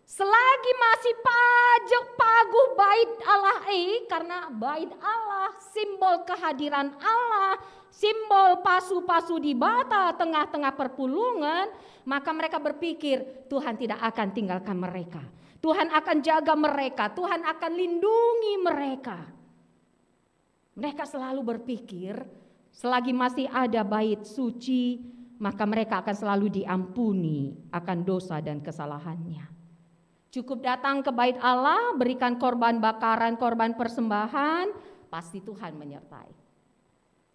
Selagi masih pajek paguh Bait Allah e, karena Bait Allah, simbol kehadiran Allah, simbol pasu-pasu Dibata tengah-tengah perpulungen, maka mereka berpikir, "Tuhan tidak akan tinggalkan mereka. Tuhan akan jaga mereka, Tuhan akan lindungi mereka." Mereka selalu berpikir, selagi masih ada Bait Suci, maka mereka akan selalu diampuni akan dosa dan kesalahannya. Cukup datang ke Bait Allah, berikan korban bakaran, korban persembahan, pasti Tuhan menyertai.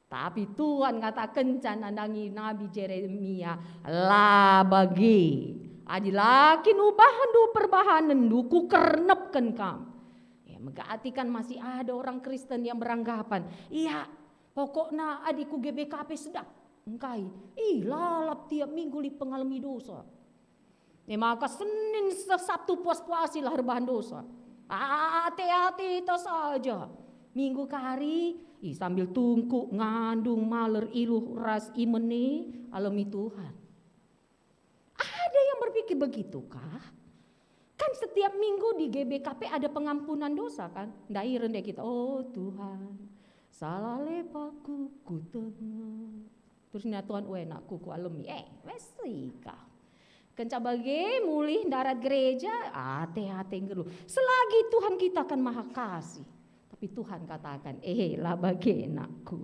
Tapi Tuhan ngatakenca nandangi Nabi Jeremia, "La bage, adi la kin ubahndu perbahanenndu, kukernepken kam." Ya, megati kan masih ada orang Kristen yang beranggapan, "Iya, pokokna adi ku G B K P sedap." Engkai, ih, lalap tiap minggu lit pengalemi dosa. E maka Senin seh Sabtu puas-puasilah erbahan dosa. Ate-ate ta saja. Minggu kari, ih, sambil tungkuk, ngandung, maler, iluh ras imene, alemi Tuhan. Ada yang berpikir begitu kah? Kan setiap minggu di G B K P ada pengampunan dosa kan? Ndai rende kita, "Oh Tuhan, salah lepakku, kutengah." Terus nina Tuhan, "Weh, nakku, kualemi." Eh, mesika. Kenca bage mulih ndarat gereja, ate-ate nggeluh. Selagi Tuhan kita kan maha kasih. Tapi Tapi Tuhan katakan, "Eh, la bage, nakku.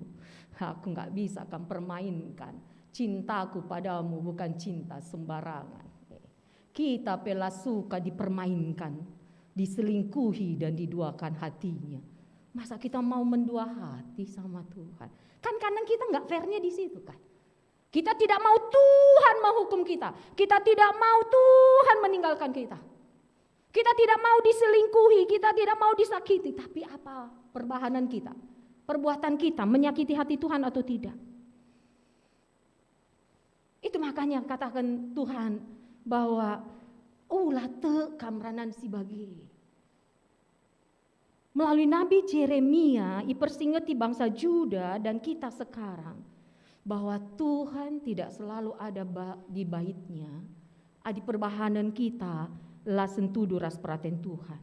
Aku nggak bisa kam permainkan. Cintaku padamu bukan cinta sembarangan." Eh, kita pe la suka dipermainkan, diselingkuhi dan diduakan hatinya. Masa kita mau mendua hati sama Tuhan? Kan kadang kita nggak fairnya di situ kan. Kita tidak mau Tuhan menghukum kita. Kita tidak mau Tuhan meninggalkan kita. Kita tidak mau diselingkuhi, kita tidak mau disakiti. Tapi apa perbahanan kita? Perbuatan kita menyakiti hati Tuhan atau tidak? Itu makanya katakan Tuhan bahwa, "Ula tek kam ranan si bage." Melalui Nabi Jeremia, ipersingeti bangsa Juda dan kita sekarang bahwa Tuhan tidak selalu ada ba-, di baitnya. Adi perbahanen kita la sentudu ras peraten Tuhan.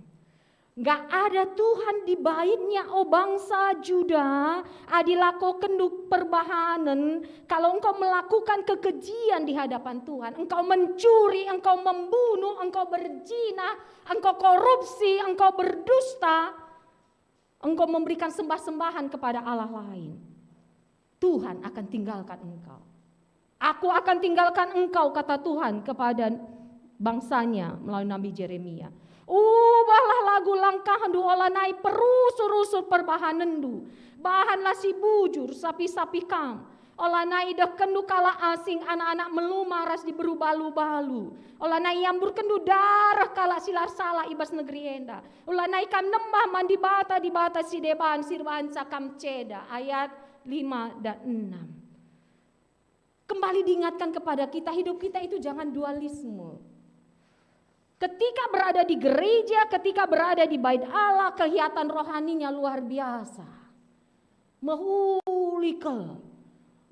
Nggak ada Tuhan di baitnya, o bangsa Juda, adi lakokenndu perbahanen, kalau engkau melakukan kekejian di hadapan Tuhan, engkau mencuri, engkau membunuh, engkau berzina, engkau korupsi, engkau berdusta, engkau memberikan sembah-sembahan kepada allah lain, Tuhan akan tinggalkan engkau. "Aku akan tinggalkan engkau," kata Tuhan kepada bangsa-Nya melalui Nabi Jeremia. "Ubahlah lagu langkahndu, olanai perusur-usur perbahanenndu. Bahanlah si bujur, sapi-sapi kam. Olanai idehkenndu kalak asing, anak-anak meluma ras diberu balu-balu. Olanai iamburkenndu dareh kalak si la ersalah i bas negeri enda. Olanai kam nembah man dibata-dibata si deban, si erbahanca kam ceda." Ayat lima dan enam. Kembali diingatkan kepada kita, hidup kita itu jangan dualisme. Ketika berada di gereja, ketika berada di bait Allah, kelihatan rohaninya luar biasa. Mehuli kal.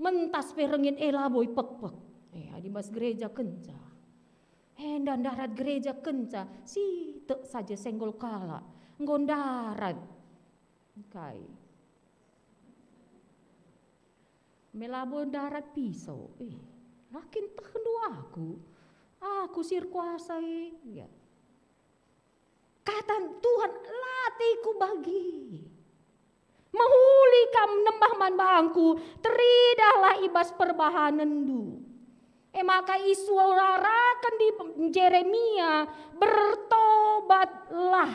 Mentas pe rengin, eh, labo ipekpek. Eh, adi bas gereja kenca. Enda ndarat gereja kenca, sitek saja senggol kalak. Enggo ndarat. Kai. Me labo ndarat pisau. Eh, la kin tehndu aku. Aku si erkuasa, eh. Ya. Kata Tuhan, "Latihku bagi. Mehuli kam nembah man bangku, teridahlah i bas perbahanenndu." E maka isuaraken di Jeremia, "Bertobatlah,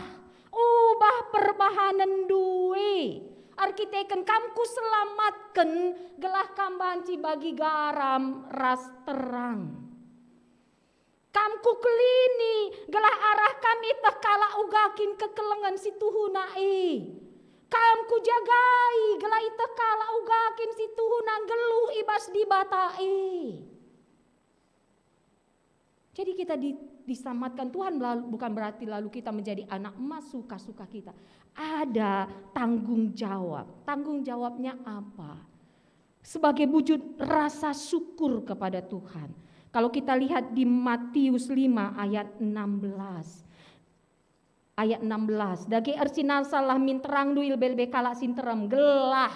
ubah perbahanenndu e. Erkiteken kam kuselamatken, gelah kam banci bagi garam ras terang. Kam kukelini, gelah arah kam iteh kalak uga kin kekelengen si tuhuna e. Kam kujagai, gelah iteh kalak uga kin si tuhuna nggeluh i bas Dibata e." Jadi kita di-, diselamatkan Tuhan lalu, bukan berarti lalu kita menjadi anak emas suka-suka kita. Ada tanggung jawab. Tanggung jawabnya apa? Sebagai wujud rasa syukur kepada Tuhan. Kalau kita lihat di Matius lima ayat enam belas. Ayat enam belas, "Dage ersinalsallah min terangndu i lebe-lebe kalak si nterem, gelah.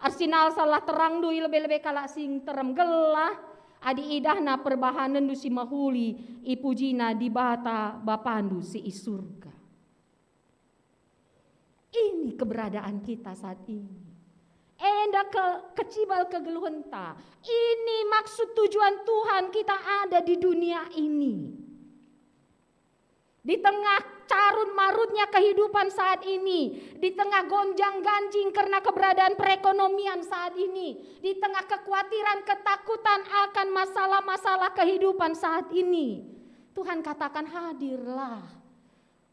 Ersinalsallah terangndu i lebe-lebe kalak si nterem, gelah adi idahna perbahanenndu si mehuli, ipujina Dibata Bapandu si i surga." Ini keberadaan kita saat ini. Enda ke-, kecibal kegeluhenta. Ini maksud tujuan Tuhan kita ada di dunia ini. Di tengah carut-marutnya kehidupan saat ini, di tengah gonjang-ganjing karena keberadaan perekonomian saat ini, di tengah kekhawatiran, ketakutan akan masalah-masalah kehidupan saat ini, Tuhan katakan, "Hadirlah."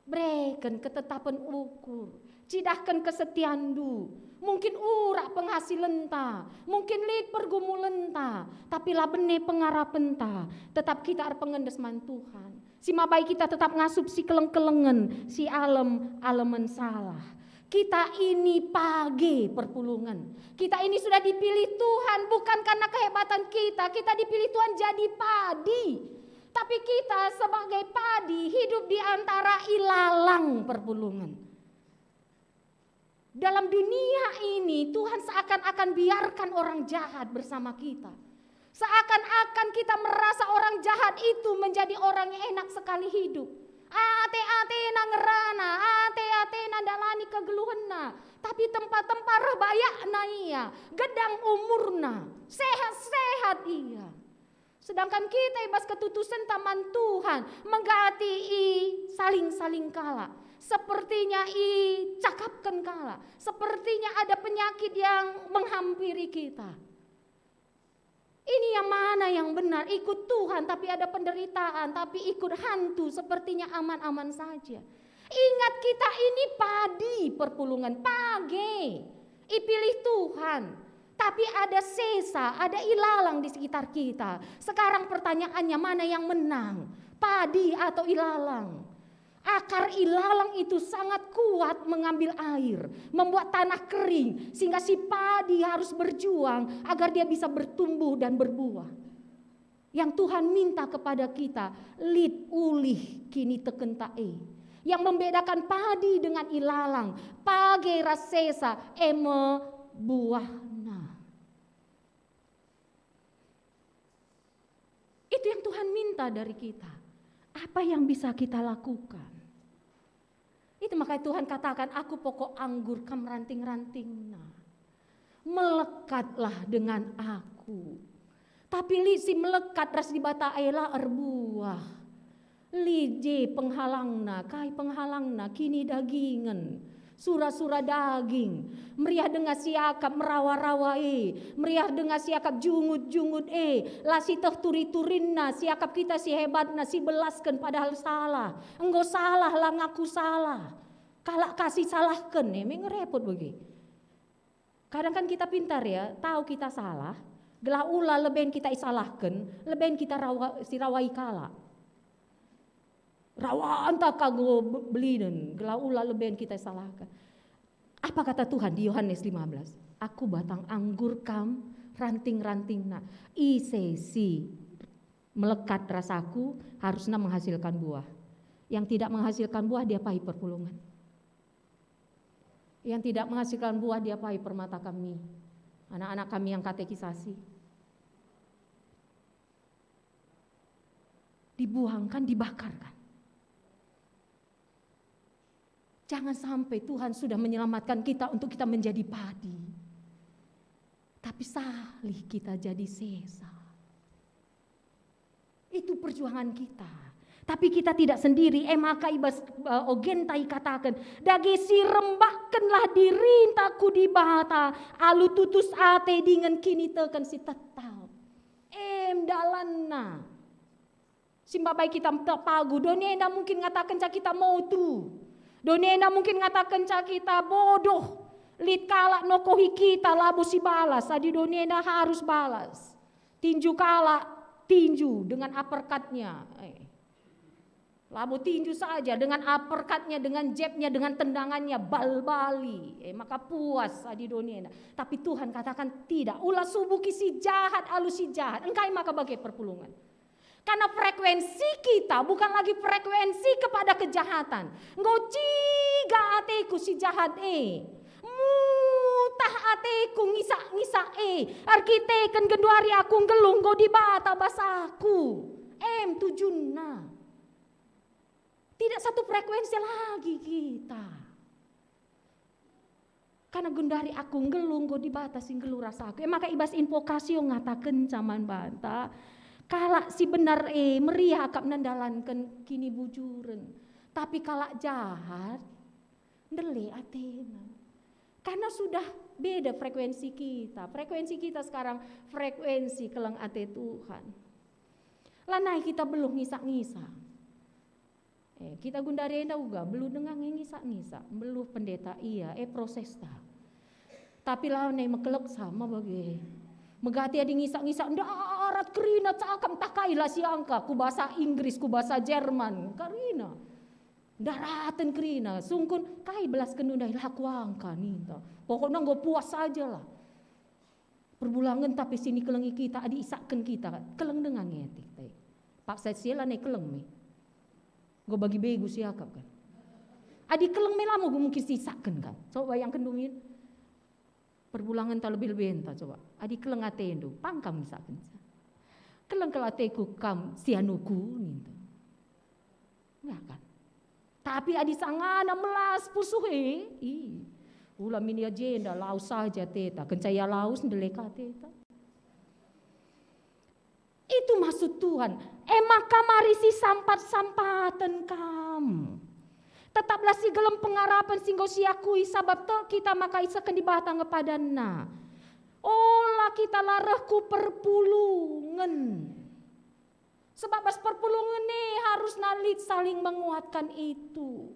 Bereken ketetapen ukur, cidahken kesetianndu. Mungkin urak penghasilenta, mungkin lit pergumulenta, tapi la bene pengarapenta, tetap kita erpengendes man Tuhan. Si mabai kita tetap ngasup si keleng-kelengen, si alem-alemen salah. Kita ini page perpulungen. Kita ini sudah dipilih Tuhan bukan karena kehebatan kita. Kita dipilih Tuhan jadi padi. Tapi kita sebagai padi hidup di antara ilalang perpulungen. Dalam dunia ini, Tuhan seakan-akan biarkan orang jahat bersama kita. Seakan-akan kita merasa orang jahat itu menjadi orang yang enak sekali hidup. Ate-atena ngerana, ate-atena ndalani geluhenna, tapi tempa-tempa reh bayakna ia, gedang umurna, sehat-sehat ia. Sedangkan kita i bas ketutusenta man Tuhan, megati i saling-saling kalak. Sepertinya i cakapken kalak. Sepertinya ada penyakit yang menghampiri kita. Ini yang mana yang benar? Ikut Tuhan, tapi ada penderitaan, tapi ikut hantu, sepertinya aman-aman saja. Ingat, kita ini padi perpulungen, page. Ipilih Tuhan. Tapi ada sesa, ada ilalang di sekitar kita. Sekarang pertanyaannya, mana yang menang? Padi atau ilalang? Akar ilalang itu sangat kuat mengambil air, membuat tanah kering, sehingga si padi harus berjuang agar dia bisa bertumbuh dan berbuah. Yang Tuhan minta kepada kita, lit ulih kinitekenta e. Yang membedakan padi dengan ilalang, page ras sesa, e me buahna. Itu yang Tuhan minta dari kita. Apa yang bisa kita lakukan? Itu makanya Tuhan katakan, "Aku pokok anggur, kam ranting-rantingna. Melekatlah dengan Aku." Tapi lit si melekat ras Dibata e la erbuah. Lit je penghalangna, kai penghalangna? Kinidagingen, sura-sura daging, meriah denga siakap merawa-rawa e, meriah denga siakap jungut-jungut e, la sieteh turi-turinna, siakap kita si hebatna, sibelasken padahal salah. Enggo salah, la ngaku salah. Kalak ka sisalahken e, me nge repot bage. Kadang kan kita pintar ya, tahu kita salah, gelah ula leben kita isalahken, leben kita rawa, sirawai kalak. Rawanta ka enggo be-, belinen, gelah ula leben kita isalahken. Apa kata Tuhan di Yohanes lima belas? "Aku batang anggur, kam ranting-rantingna. Ise si melekat ras Aku harusna menghasilkan buah. Yang tidak menghasilkan buah, diapai perpulungen. Yang tidak menghasilkan buah, diapai permata kami, anak-anak kami yang katekisasi." Dibuangkan, dibakarkan. Jangan sampai Tuhan sudah menyelamatkan kita untuk kita menjadi padi, tapi salih kita jadi sesa. Itu perjuangan kita. Tapi kita tidak sendiri, e maka i bas, eh, ogenta ikataken, "Dage si rembakkenlah dirinta ku Dibata, alu tutus ate dingen kiniteken si tetap." Em dalanna. Si mbabai kita mta pagu, doni enda mungkin ngatakenca kita motu. Doni enda mungkin ngatakenca kita bodoh. Lit kalak nokohi kita, labo sibalas, adi doni enda harus balas. Tinju kalak, tinju dengan uppercut-nya. Eh. Labo tinju saja, dengan uppercut-nya, dengan jab-nya, dengan tendangannya, bal-bali. Eh, maka puas adi doni enda. Tapi Tuhan katakan, "Tidak, ula subuki si jahat alu si jahat." Engkai maka bage perpulungen? Karena frekuensi kita bukan lagi frekuensi kepada kejahatan. Enggo ciga ateku si jahat e. Mutah ateku ngisak-ngisak e. Erkiteken genduari aku nggeluh enggo Dibata bas aku. Em tujunna. Tidak satu frekuensi lagi kita. Karena genduari aku nggeluh enggo Dibata si nggeluh ras aku. E maka i bas invokasio ngatakenca man banta, kalak si benar e meriah akapna ndalanken kinibujuren. Tapi kalak jahat ndele atena. Karena sudah beda frekuensi kita. Frekuensi kita sekarang frekuensi keleng ate Tuhan. Lanai kita beluh ngisak-ngisak. Eh, kita genduari enda uga, beluh denga nge ngisak-ngisak, beluh pendeta, iya, eh, prosesta. Tapi lanai mekelek sama bage. Megati adi ngisak-ngisak, ndarat kerina cakap, ntah kai la siangka, ku bahasa Inggris, ku bahasa Jerman, kerina. Ndaraten kerina, sungkun, kai belasken ndai, la kuangka ninta. Pokokna enggo puas sajalah. Perbulangen tapi si nikelengi kita, adi isakken kita, keleng denga nge ate. Paksa si e lanai keleng me. Enggo bagi begu siakap kan. Adi keleng me la mo mungkin si isakken kan. Coba bayangken dungin. Perbulangen ta lebe-lebenta coba. Adi keleng atendu, pang kam isakken. Keleng kal ateku kam sianuku ninta. Enggak kan? Tapi adi sangana melas pusuh e, ih, ula min ia jenda, laus saja teta, kenca ia laus ndeleka teta. Itu maksud Tuhan. E maka mari sisampat-sampaten kam. Tetaplah si gelem pengarapen si enggo siakui, sabap tek kita maka isehken Dibata nge padanNa. Ola kita la reh ku perpulungen. Sebab bas perpulungen e harusna lit saling menguatkan itu.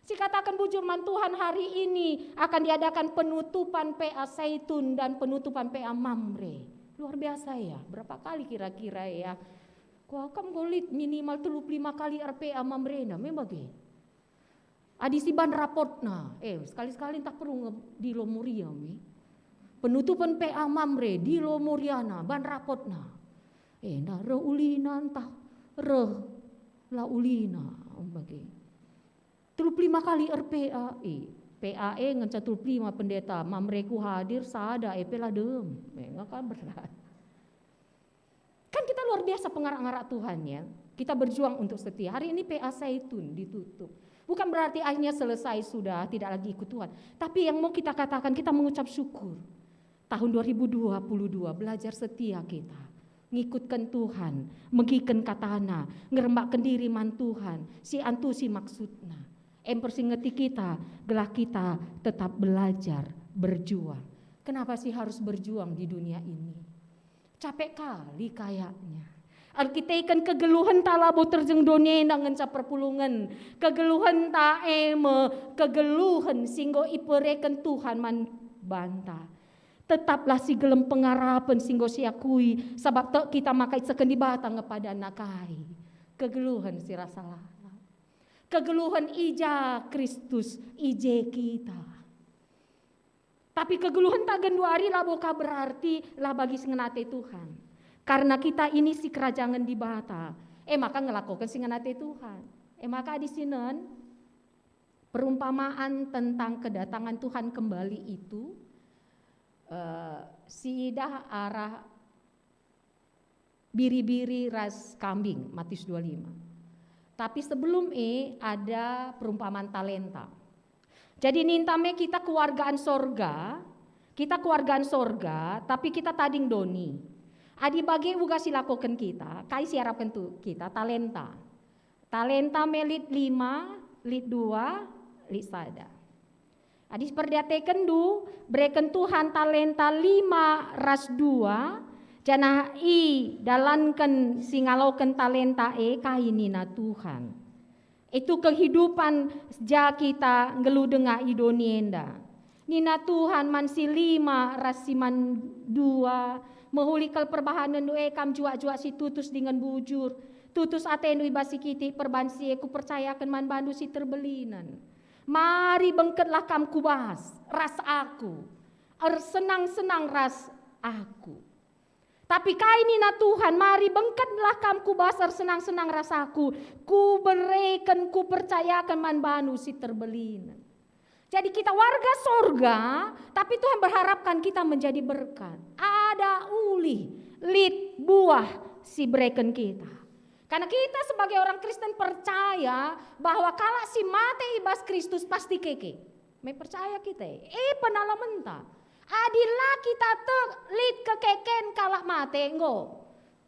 Sikataken bujur man Tuhan, hari ini akan diadakan penutupan P A Saitun dan penutupan P A Mamre. Luar biasa ya, berapa kali kira-kira ya? Kuakap enggo lit minimal telu puluh lima kali R P A Mamrena, me bage. Adi si ban rapotna, eh, sekali-sekali ntah perlu nge-, dilo Moria me. Penutupan P A Mamre, dilo Moriana, ban rapotna. Eh, ntah reh ulina, ntah reh la ulina, bage. Telu puluh lima kali R P A, eh, P A e ngenca telu puluh lima pendeta, Mamreku hadir sada, eh, pe la dem. Eh, ngaka berat. Kan kita luar biasa pengarak-ngarak Tuhan ya. Kita berjuang untuk setia. Hari ini P A Saitun ditutup. Bukan berarti akhirnya selesai sudah, tidak lagi ikut Tuhan. Tapi yang mau kita katakan, kita mengucap syukur. Tahun dua ribu dua puluh dua belajar setia kita. Ngikutken Tuhan, megiken katana, ngerembakken diri man Tuhan, si antusi maksudna. Empersingeti kita, gelah kita tetap belajar berjuang. Kenapa sih harus berjuang di dunia ini? Capek kali kayaknya. Erkiteken kegeluhenta labo terjeng doni enda ngenca perpulungen. Kegeluhenta e me kegeluhen si enggo ibereken Tuhan man banta. Tetaplah si gelem pengarapen si enggo siakui, sabap tek kita maka isehken Dibata nge padanNa kai. Kegeluhen si rasa lalap. Kegeluhen i ja Kristus, i je kita. Tapi kegeluhenta genduari labo ka berarti la bagi si ngena ate Tuhan. Karena kita ini sikerajangen Dibata, e maka ngelakoken si ngena ate Tuhan. E maka adi sinen, perumpamaan tentang kedatangan Tuhan kembali itu, eh, siidah arah biri-biri ras kambing, Matius dua lima. Tapi sebelum e ada perumpamaan talenta. Jadi ninta me kita keluargaan sorga, kita keluargaan sorga, tapi kita tading doni. Adi bage uga si lakoken kita, kai si arapken tu kita? Talenta. Talenta me lit lima, lit dua, lit sada. Adi siperdiatekenndu, bereken Tuhan talenta lima ras dua, janah idalanken si ngaloken talenta e kai nina Tuhan. Itu kehidupan ja kita nggeluh denga i doni enda. Nina Tuhan man si lima ras si man dua, mehuli kal perbahanenndu e kam juak-juak si tutus dingen bujur. Tutus atendu i bas si kitik, perbahan si e kupercayaken man bandu si terbelinen. Mari bengketlah kam ku bas ras aku, ersenang-senang ras aku. Tapi kai nina Tuhan, mari bengketlah kam ku bas ersenang-senang ras aku, kubereken, kupercayaken man bandu si terbelinen. Jadi kita warga sorga, tapi Tuhan berharapkan kita menjadi berkat. Ada ulih, lit buah si bereken kita. Karena kita sebagai orang Kristen percaya bahwa kalak si mate i bas Kristus pasti keke. Me percaya kita, e penalamenta. Adi la kita tek lit kekeken kalak mate, enggo.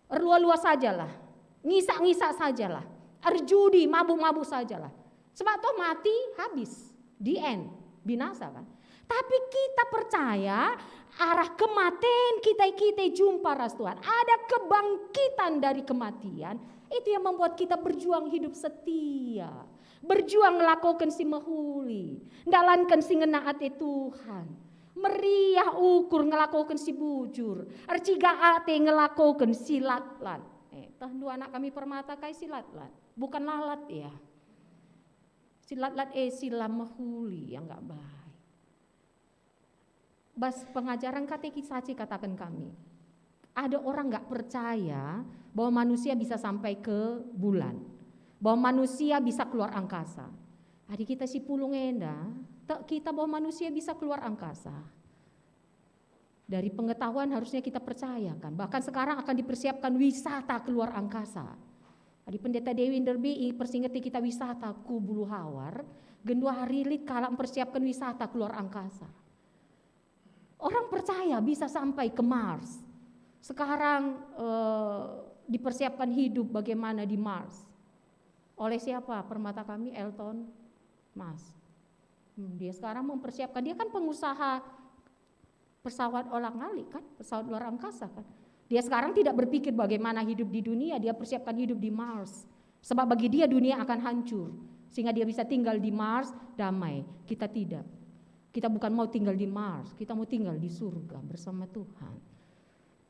Erlua-lua sajalah, ngisak-ngisak sajalah, erjudi, mabuk-mabuk sajalah. Sebab toh mati, habis, the end, binasa kan. Tapi kita percaya arah kematen kita-kita jumpa ras Tuhan. Ada kebangkitan dari kematian, itu yang membuat kita berjuang hidup setia. Berjuang ngelakoken si mehuli, ndalanken si ngena ate Tuhan. Meriah ukur ngelakoken si bujur, erciga ate ngelakoken si latlat. Eh, tah dua anak kami permata kai si latlat? Bukan lalat ya. Si latlat e si la mehuli yang nggak baik. Bas pengajaren katekisasi kataken kami, ada orang nggak percaya bahwa manusia bisa sampai ke bulan, bahwa manusia bisa keluar angkasa. Adi kita si pulung enda, tek kita bahwa manusia bisa keluar angkasa. Dari pengetahuan harusnya kita percayakan. Bahkan sekarang akan dipersiapkan wisata keluar angkasa. Adi Pendeta Dewi Nderbi i-, persingeti kita wisata ku Bulu Hawar, genduari lit kalak mempersiapkan wisata keluar angkasa. Orang percaya bisa sampai ke Mars. Sekarang, eh, dipersiapkan hidup bagaimana di Mars. Oleh siapa? Permata kami Elon Musk. Hmm, dia sekarang mempersiapkan, dia kan pengusaha pesawat olang-alik kan, pesawat luar angkasa kan. Dia sekarang tidak berpikir bagaimana hidup di dunia, dia persiapkan hidup di Mars. Sebab bagi dia dunia akan hancur, sehingga dia bisa tinggal di Mars damai. Kita tidak. Kita bukan mau tinggal di Mars, kita mau tinggal di surga bersama Tuhan.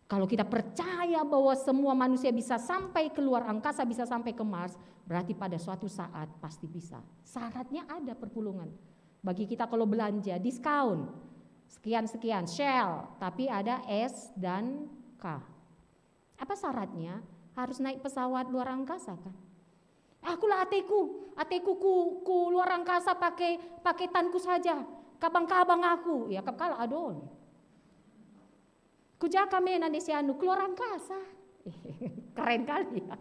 Kalau kita percaya bahwa semua manusia bisa sampai ke luar angkasa, bisa sampai ke Mars, berarti pada suatu saat pasti bisa. Syaratnya ada perpulungan. Bagi kita kalau belanja, diskon. Sekian-sekian, Shell, tapi ada S dan K. Apa syaratnya? Harus naik pesawat luar angkasa kan? Akulah ateku, ateku ku, ku luar angkasa pakai, pakai tanku saja. Kabang-kabang aku, ya kap kalak adon. Ku jaka me nande si anu, keluar angkasa. Keren kali ya.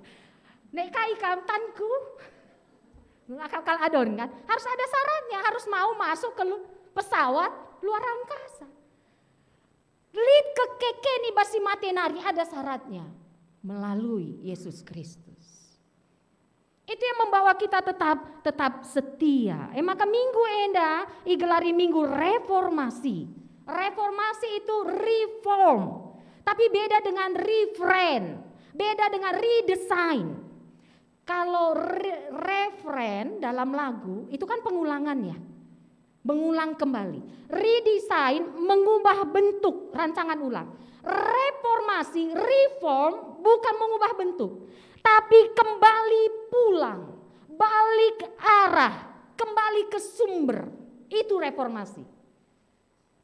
Nek kai kam tanku? Akal-akal adon kan? Harus ada syaratnya, harus mau masuk ke lu-, pesawat luar angkasa. Lit kekeken i bas si mate nari ada syaratnya, melalui Yesus Kristus. Itu yang membawa kita tetap, tetap setia. Eh, maka minggu enda igelari minggu reformasi. Reformasi itu reform, tapi beda dengan refrain, beda dengan redesign. Kalau re-, refrain dalam lagu itu kan pengulangan ya, mengulang kembali. Redesign mengubah bentuk, rancangan ulang. Reformasi, reform bukan mengubah bentuk, tapi kembali pulang, balik arah, kembali ke sumber. Itu reformasi.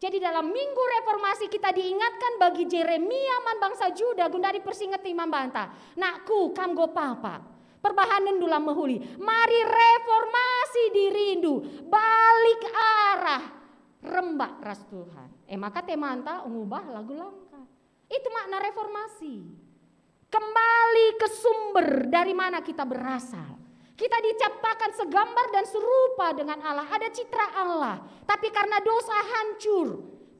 Jadi dalam Minggu Reformasi kita diingatkan bagi Jeremia man bangsa Juda gundari persingeti man banta. Nakku, kam enggo papa. Perbahanenndu la mehuli. Mari reformasi dirindu. Balik arah. Rembak ras Tuhan. Eh, maka temanta ngubah lagu langkah. Itu makna reformasi. Kembali ke sumber dari mana kita berasal. Kita diciptakan segambar dan serupa dengan Allah, ada citra Allah. Tapi karena dosa hancur,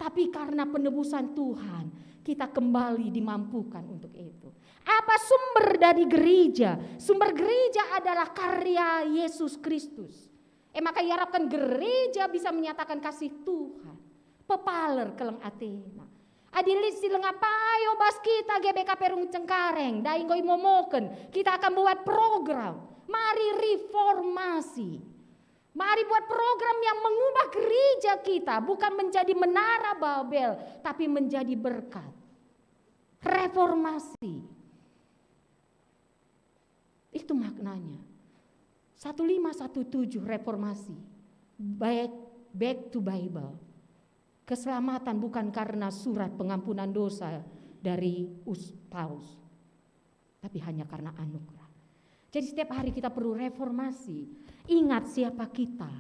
tapi karena penebusan Tuhan, kita kembali dimampukan untuk itu. Apa sumber dari gereja? Sumber gereja adalah karya Yesus Kristus. E maka iarapken gereja bisa menyatakan kasih Tuhan. Pepaler keleng atena. Adi lit si langa payo bas kita G B K P Runggu Cengkareng, ndai enggo imomoken, kita akan buat program. Mari reformasi. Mari buat program yang mengubah gereja kita, bukan menjadi menara Babel, tapi menjadi berkat. Reformasi. Itu maknanya. Satu lima satu tujuh reformasi. Back, back to Bible. Keselamatan bukan karena surat pengampunan dosa dari us-, paus, tapi hanya karena anugerah. Jadi setiap hari kita perlu reformasi. Ingat siapa kita.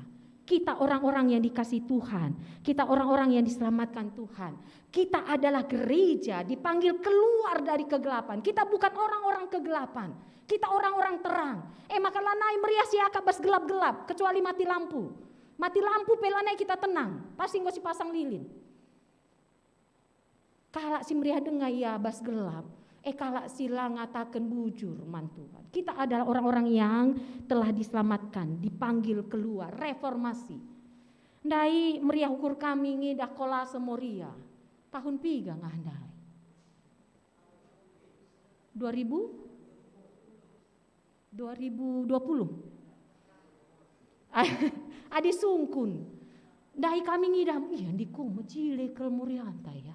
Kita orang-orang yang dikasih Tuhan. Kita orang-orang yang diselamatkan Tuhan. Kita adalah gereja dipanggil keluar dari kegelapan. Kita bukan orang-orang kegelapan. Kita orang-orang terang. E maka lanai meriah si akap bas gelap-gelap, kecuali mati lampu. Mati lampu pe lanai kita tenang, pasti enggo sipasang lilin. Kalak si meriah denga ia bas gelap, e kalak si la ngataken bujur man Tuhan. Kita adalah orang-orang yang telah diselamatkan, dipanggil keluar, reformasi. Ndai meriah ukur kami ngidah kolase Moria. Tahun piga ngah ndai? Dua ribu? Dua ribu dua puluh. Adi sungkun. Ndai kami ngidah, iya, ndiko mejile kal Morianta ya.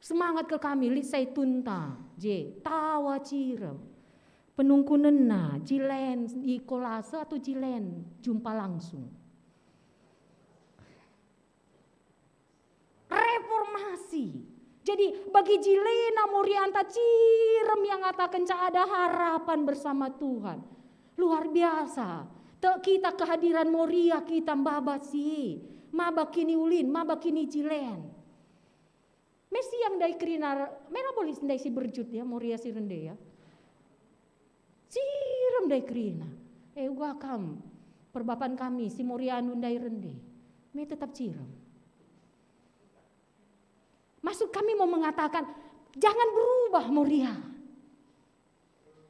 Semangat kal kami, lit saitunta, je, tawa cirem. Penungkunenna, jilen i kolase atau jilen jumpa langsung. Reformasi. Jadi, bagi jilena Morianta cirem yang ngatakenca ada harapan bersama Tuhan. Luar biasa. Tek kita kehadiran Moria kita maba si, maba kiniulin, maba kinijilen. Me siang ndai kerina, me labo lit ndai si berjut ya, Moria si rende ya. Cirem ndai kerina. Eh, uga kam, perbapan kami, si Moriandu ndai rende. Me tetap cirem. Maksud kami mau mengatakan, jangan berubah Moria.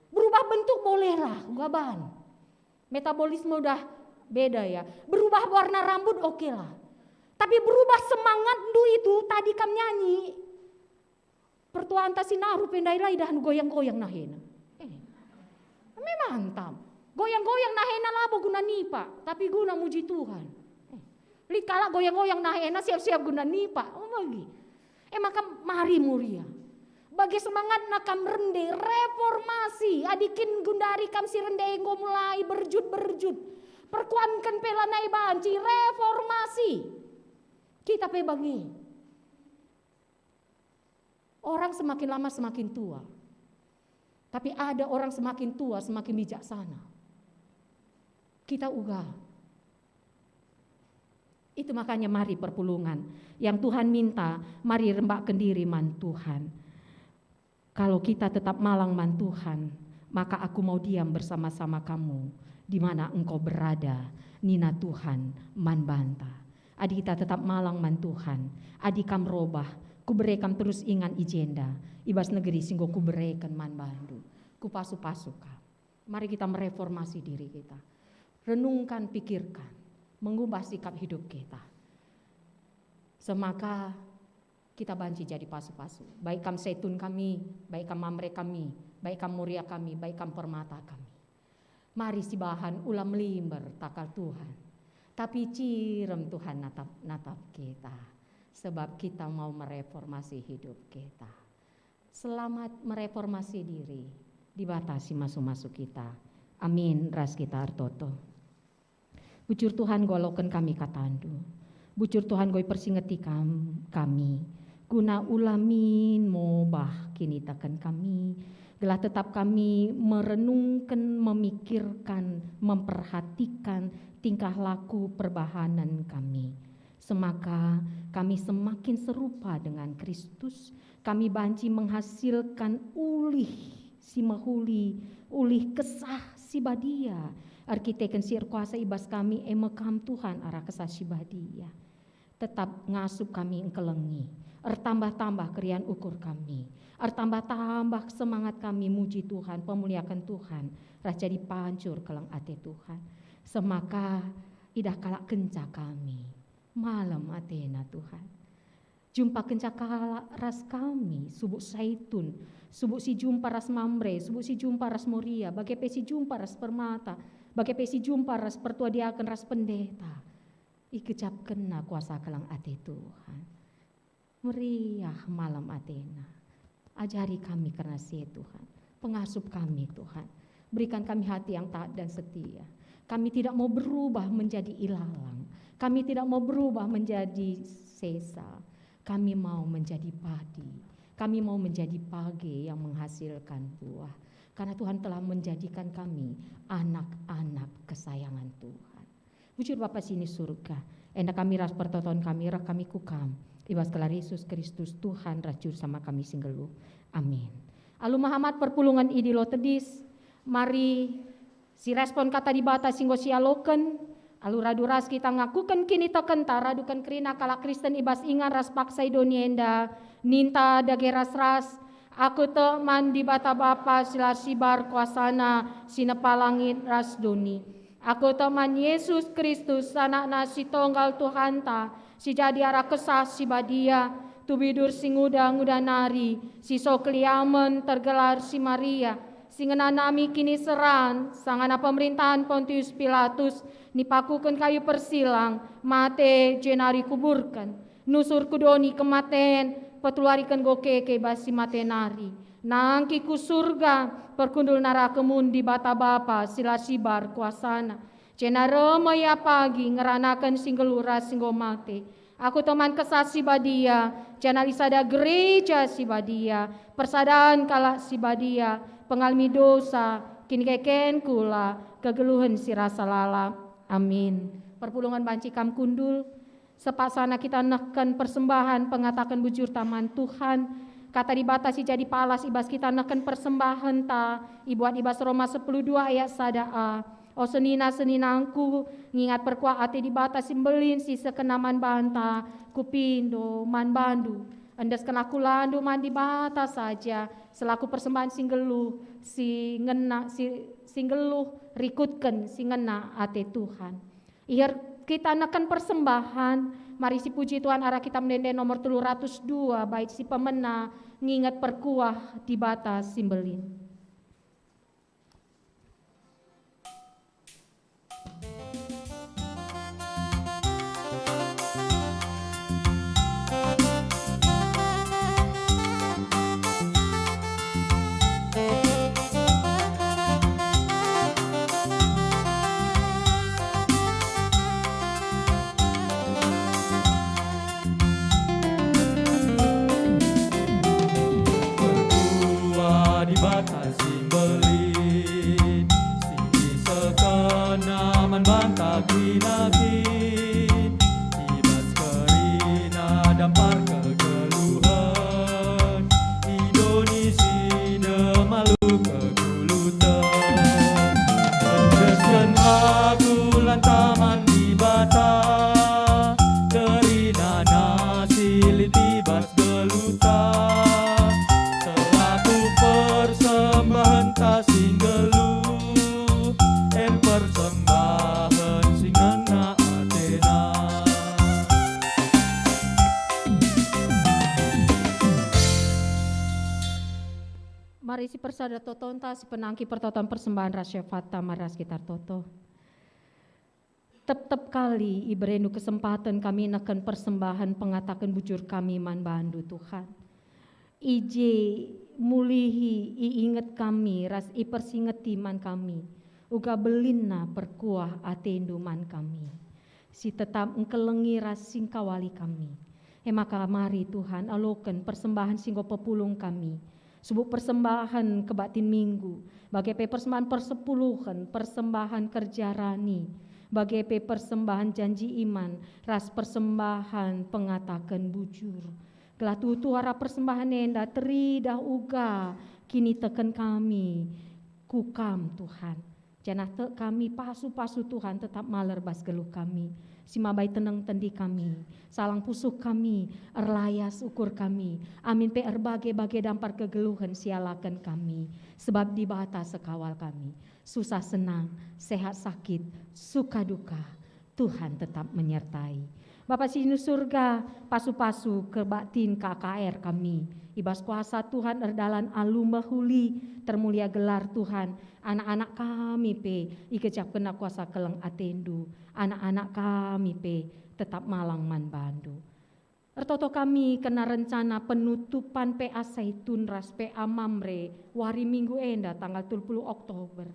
Berubah bentuk bolehlah, uga ban. Metabolisme udah beda ya. Berubah warna rambut, oke lah. Tapi berubah semangatndu itu, tadi kam nyanyi. Pertuanta si naru pe ndai la idahndu goyang-goyang nahena. Eh, memang tam. Goyang-goyang nahena labo guna nipa, tapi guna muji Tuhan. Eh, lit kalak goyang-goyang nahena siap-siap guna nipa. Oh, bagi. Eh, maka mari Moria. Bage semangatna kam rende, reformasi. Adi kin gundari kam si rende enggo mulai berjut-berjut. Perkuanken pe lanai banci, reformasi. Kita pe bage. Orang semakin lama semakin tua. Tapi ada orang semakin tua semakin bijaksana. Kita uga. Itu makanya mari perpulungen. Yang Tuhan minta, mari rembakken diri man Tuhan. Kalau kita tetap malang man Tuhan, maka aku mau diam bersama-sama kamu di mana engkau berada, nina Tuhan man banta. Adi kita tetap malang man Tuhan, adi kam robah, kubere kam terus ingan i jenda, i bas negeri si enggo kubereken man bandu. Kupasu-pasu kam. Mari kita mereformasi diri kita. Renungkan, pikirkan, mengubah sikap hidup kita. Semaka kita banci jadi pasu-pasu. Baik kam Saitun kami, baik kam Mamre kami, baik kam Moria kami, baik kam Permata kami. Mari sibahan ula melimber takal Tuhan. Tapi cirem Tuhan natap, natap kita. Sebab kita mau mereformasi hidup kita. Selamat mereformasi diri. Dibata si masu-masu kita. Amin. Ras kita ertoto. Bujur Tuhan, enggo ialoken kami katandu. Bujur Tuhan, enggo ipersingeti kam-, kami. Guna ula min mobah kiniteken kami, gelah tetap kami merenungken, memikirkan, memperhatikan tingkah laku perbahanen kami. Semaka kami semakin serupa dengan Kristus, kami banci menghasilkan ulih si mehuli, ulih Kesah Si Badia. Erkiteken si erkuasa i bas kami, e me Kam, Tuhan, arah Kesah Si Badia. Tetap ngasup kami engkelengi, ertambah-tambah keriahen ukur kami, ertambah-tambah semangat kami muji Tuhan, pemuliaken Tuhan, ras jadi pancur keleng ate Tuhan. Semaka idah kalak kenca kami, malem atena Tuhan. Jumpa kenca kalak ras kami, subuk Saitun, subuk si jumpa ras Mamre, subuk si jumpa ras Moria, bage pe si jumpa ras Permata, bage pe si jumpa ras pertua diaken ras pendeta. Ikecapkenna kuasa keleng ate Tuhan. Meriah malem atena. Ajari kami kerna si e, Tuhan. Pengasup kami, Tuhan. Berikan kami hati yang taat dan setia. Kami tidak mau berubah menjadi ilalang. Kami tidak mau berubah menjadi sesa. Kami mau menjadi padi. Kami mau menjadi page yang menghasilkan buah. Karena Tuhan telah menjadikan kami anak-anak kesayangan Tuhan. Bujur Bapa si ni Surga, enda kami ras pertoton kami reh kami ku Kam, i bas gelar Yesus Kristus, Tuhan ras Juru Sama kami si nggeluh. Amin. Alu mehamat perpulungen i Dilo Tedis, mari si respon Kata Dibata si enggo sialoken, alu radu ras kita ngakuken kinitekenta, raduken kerina kalak Kristen i bas ingan ras paksa i doni enda, ninta dage ras-ras, Aku tek man Dibata Bapa si la sibar kuasaNa si nepa langit ras doni. Aku tek man Yesus Kristus, AnakNa si tonggal Tuhanta, si jadi arah Kesah Si Badia, tubi idur si nguda-nguda nari, si so keliamen tergelar si Maria, si ngenanami kiniseran, sangana pemerintahen Pontius Pilatus, nipakuken kayu persilang, mate, jenari kuburken. Nusur ku doni kematen, peteluariken enggo keke bas si mate nari. Nangkih ku Surga, perkundul naraka mun Dibata Bapa si la sibar kuasaNa. Jenari reh me Ia pagi ngeranaken si nggeluh ras si enggo mate. Aku tek man Kesah Si Badia, janah lit sada gereja si badia, persadan kalak si badia, pengalemi dosa, kinikeken kula, kegeluhen si rasa lalap. Amin. Perpulungen banci kam kundul. Sepaksana kita nehken persembahen pengataken bujurta man Tuhan, Kata Dibata si jadi palas i bas kita nehken persembahenta, ibuat i bas Roma sepuluh dua ayat sada a. O senina-seninangku, ngingat perkuah ate Dibata si mbelin si sekena man banta, kupindo man bandu. Endeskenlah kulandu man Dibata saja, selaku persembahen si nggeluh, si ngena, si, si nggeluh, rikutken si ngena ate Tuhan. Iher kita neken persembahan, mari sipuji Tuhan arah kitab ende-ende nomor telu ratus dua, bait si pemena nginget perkuah Dibata si mbelin. Pertua Dibata si mbelin, si isekena man banta kerina kin, i bas kerina dampar kegeluhen, i doni si ndemalu keguluten. Endesken aku lanta man Dibata, kerina na si lit i bas geluhta, selaku persembahenta si nggeluh, en persembahen si ngena atena. Mari sipersada totonta, sipenangki pertoton persembahen ras syafaat, mari ras kita ertoto. Tep-tep kali ibereNdu kesempaten kami nehken persembahen pengataken bujur kami man baNdu, Tuhan. I je mulihi iinget kami ras ipersingeti man kami, uga belinna perkuah ateNdu man kami, si tetap engkelengi ras si engkawali kami. E maka mari, Tuhan, aloken persembahen si enggo pepulung kami, subuk persembahen kebaktin Minggu, bage pe persembahen persepuluhen, persembahen kerja rani, bage pe persembahen janji iman, ras persembahen pengataken bujur. Gelah tuhu-tuhu arah persembahen enda teridah uga kiniteken kami ku Kam, Tuhan. Janah tek kami pasu-pasu Tuhan tetap maler bas geluh kami, si mabai teneng tendi kami, salang pusuh kami, erlayas ukur kami, amin pe erbage-bage dampar kegeluhen sialaken kami, sebab Dibata sekawal kami. Susah senang, sehat sakit, suka duka, Tuhan tetap menyertai. Bapa si nu Surga, pasu-pasu kebaktin K K R kami. I bas kuasa Tuhan erdalan alu mehuli, termulia gelar Tuhan. Anak-anak kami pe igejapkenna kuasa keleng ateNdu. Anak-anak kami pe tetap malang man baNdu. Ertoto kami kena rencana penutupan P A Saitun ras P A Mamre wari Minggu enda tanggal telu puluh Oktober.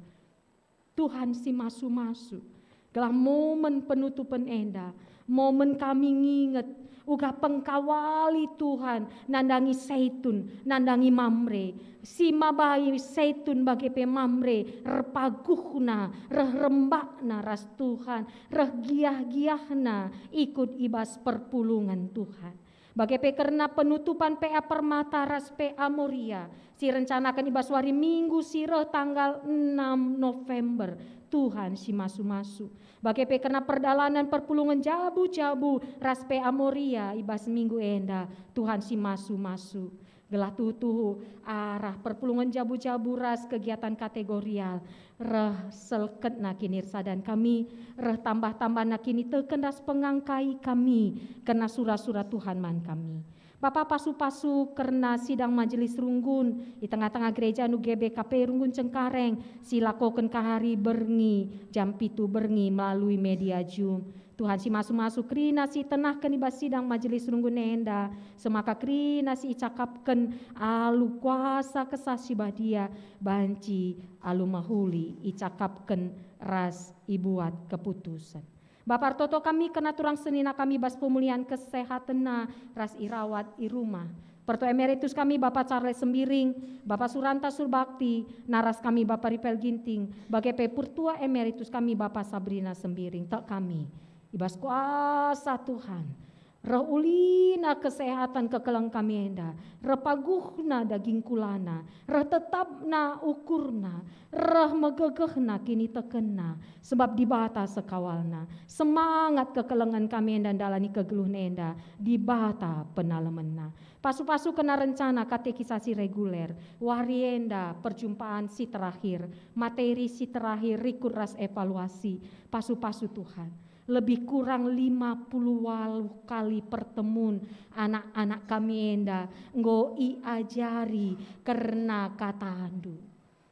Tuhan si masu-masu, gelah momen penutupen enda, momen kami nginget uga pengkawali Tuhan nandangi Saitun, nandangi Mamre, si mabai Saitun bage pe Mamre erpaguhna, reh rembakna ras Tuhan, reh giah-giahna ikut i bas perpulungen Tuhan. Bage pe kerna penutupan P A Permata ras P A Moria, si rencanaken i bas wari Minggu si reh tanggal enam November, Tuhan si masu-masu. Bage pe kerna perdalanen perpulungen jabu-jabu ras P A Moria i bas Minggu enda, Tuhan si masu-masu. Gelah tuhu-tuhu arah perpulungen jabu-jabu ras kegiatan kategorial, reh selketna kinirsadan kami, reh tambah-tambahna kiniteken ras pengangkai kami, kerna sura-sura Tuhan man kami. Bapa, pasu-pasu kerna sidang majelis runggun i tengah-tengah gereja nu G B K P Runggun Cengkareng, si lakoken kahari berngi jam pitu berngi melalui media Zoom. Tuhan si masu-masu kerina si tenahken i bas sidang majelis runggun enda, semaka kerina si icakapken alu kuasa Kesah Si Badia, banci alu mehuli icakapken ras ibuat keputusen. Bapa, ertoto kami kerna turang senina kami bas pemulihan kesehatenna ras irawat i rumah. Pertua Emeritus kami Bapa Charles Sembiring, Bapa Suranta Surbakti, naras kami Bapa Ripel Ginting, bage pe Pertua Emeritus kami Bapa Sabrina Sembiring, tek kami i bas kuasa Tuhan. Reh ulina kesehatan kekelengen kami enda, reh paguhna daging kulana, reh tetapna ukurna, reh megegehna kinitekenna, sebab Dibata sekawalna. Semangat kekelengen kami enda ndalani kegeluhen enda, Dibata penalemenna. Pasu-pasu kena rencana katekisasi reguler, wari enda perjumpaan si terakhir, materi si terakhir rikut ras evaluasi, pasu-pasu Tuhan. Lebih kurang lima puluh waluh kali pertemun anak-anak kami enda enggo iajari kerna kataNdu.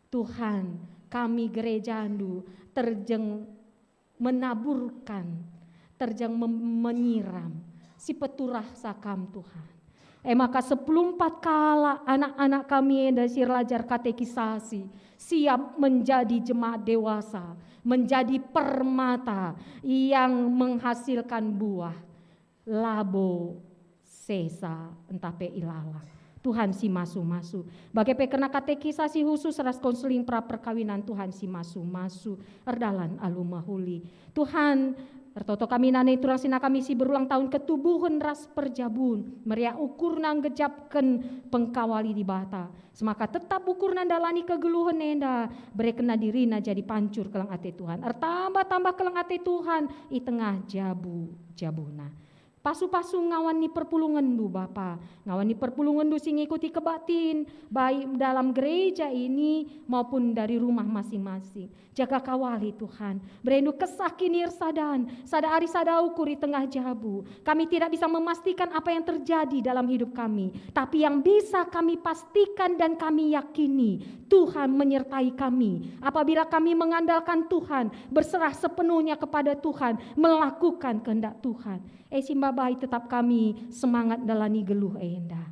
Tuhan, kami gerejaNdu terjeng menaburkan, terjeng mem-, menyiram, si peturahsa Kam, Tuhan. E maka sepuluh empat kalak anak-anak kami enda si erlajar katekisasi, siap menjadi jemaat dewasa, menjadi permata yang menghasilkan buah, labo sesa ntah pe ilalang. Tuhan si masu-masu. Bage pe kerna katekisasi khusus ras konseling pra perkawinan, Tuhan si masu-masu. Erdalan alu mehuli. Tuhan, ertoto kami nandangi turang senina kami si berulang tahun ketubuhen ras perjabun, meriah ukurna nggejapken pengkawali Dibata. Semaka tetap ukurna ndalani kegeluhen enda, berekenna dirina jadi pancur keleng ate Tuhan. Ertambah-tambah keleng ate Tuhan i tengah jabu-jabuna. Pasu-pasu ngawan ni perpulungenndu, Bapa, ngawan ni perpulungenndu si ngikuti kebaktin, baik dalam gereja ini maupun dari rumah masing-masing. Jaga kawali, Tuhan. Berendu kesah kini ersadan, sada ari sada ukur i tengah jabu. Kami tidak bisa memastikan apa yang terjadi dalam hidup kami, tapi yang bisa kami pastikan dan kami yakini, Tuhan menyertai kami. Apabila kami mengandalkan Tuhan, berserah sepenuhnya kepada Tuhan, melakukan kehendak Tuhan. E si mbabai tetap kami semangat ndalani geluh enda.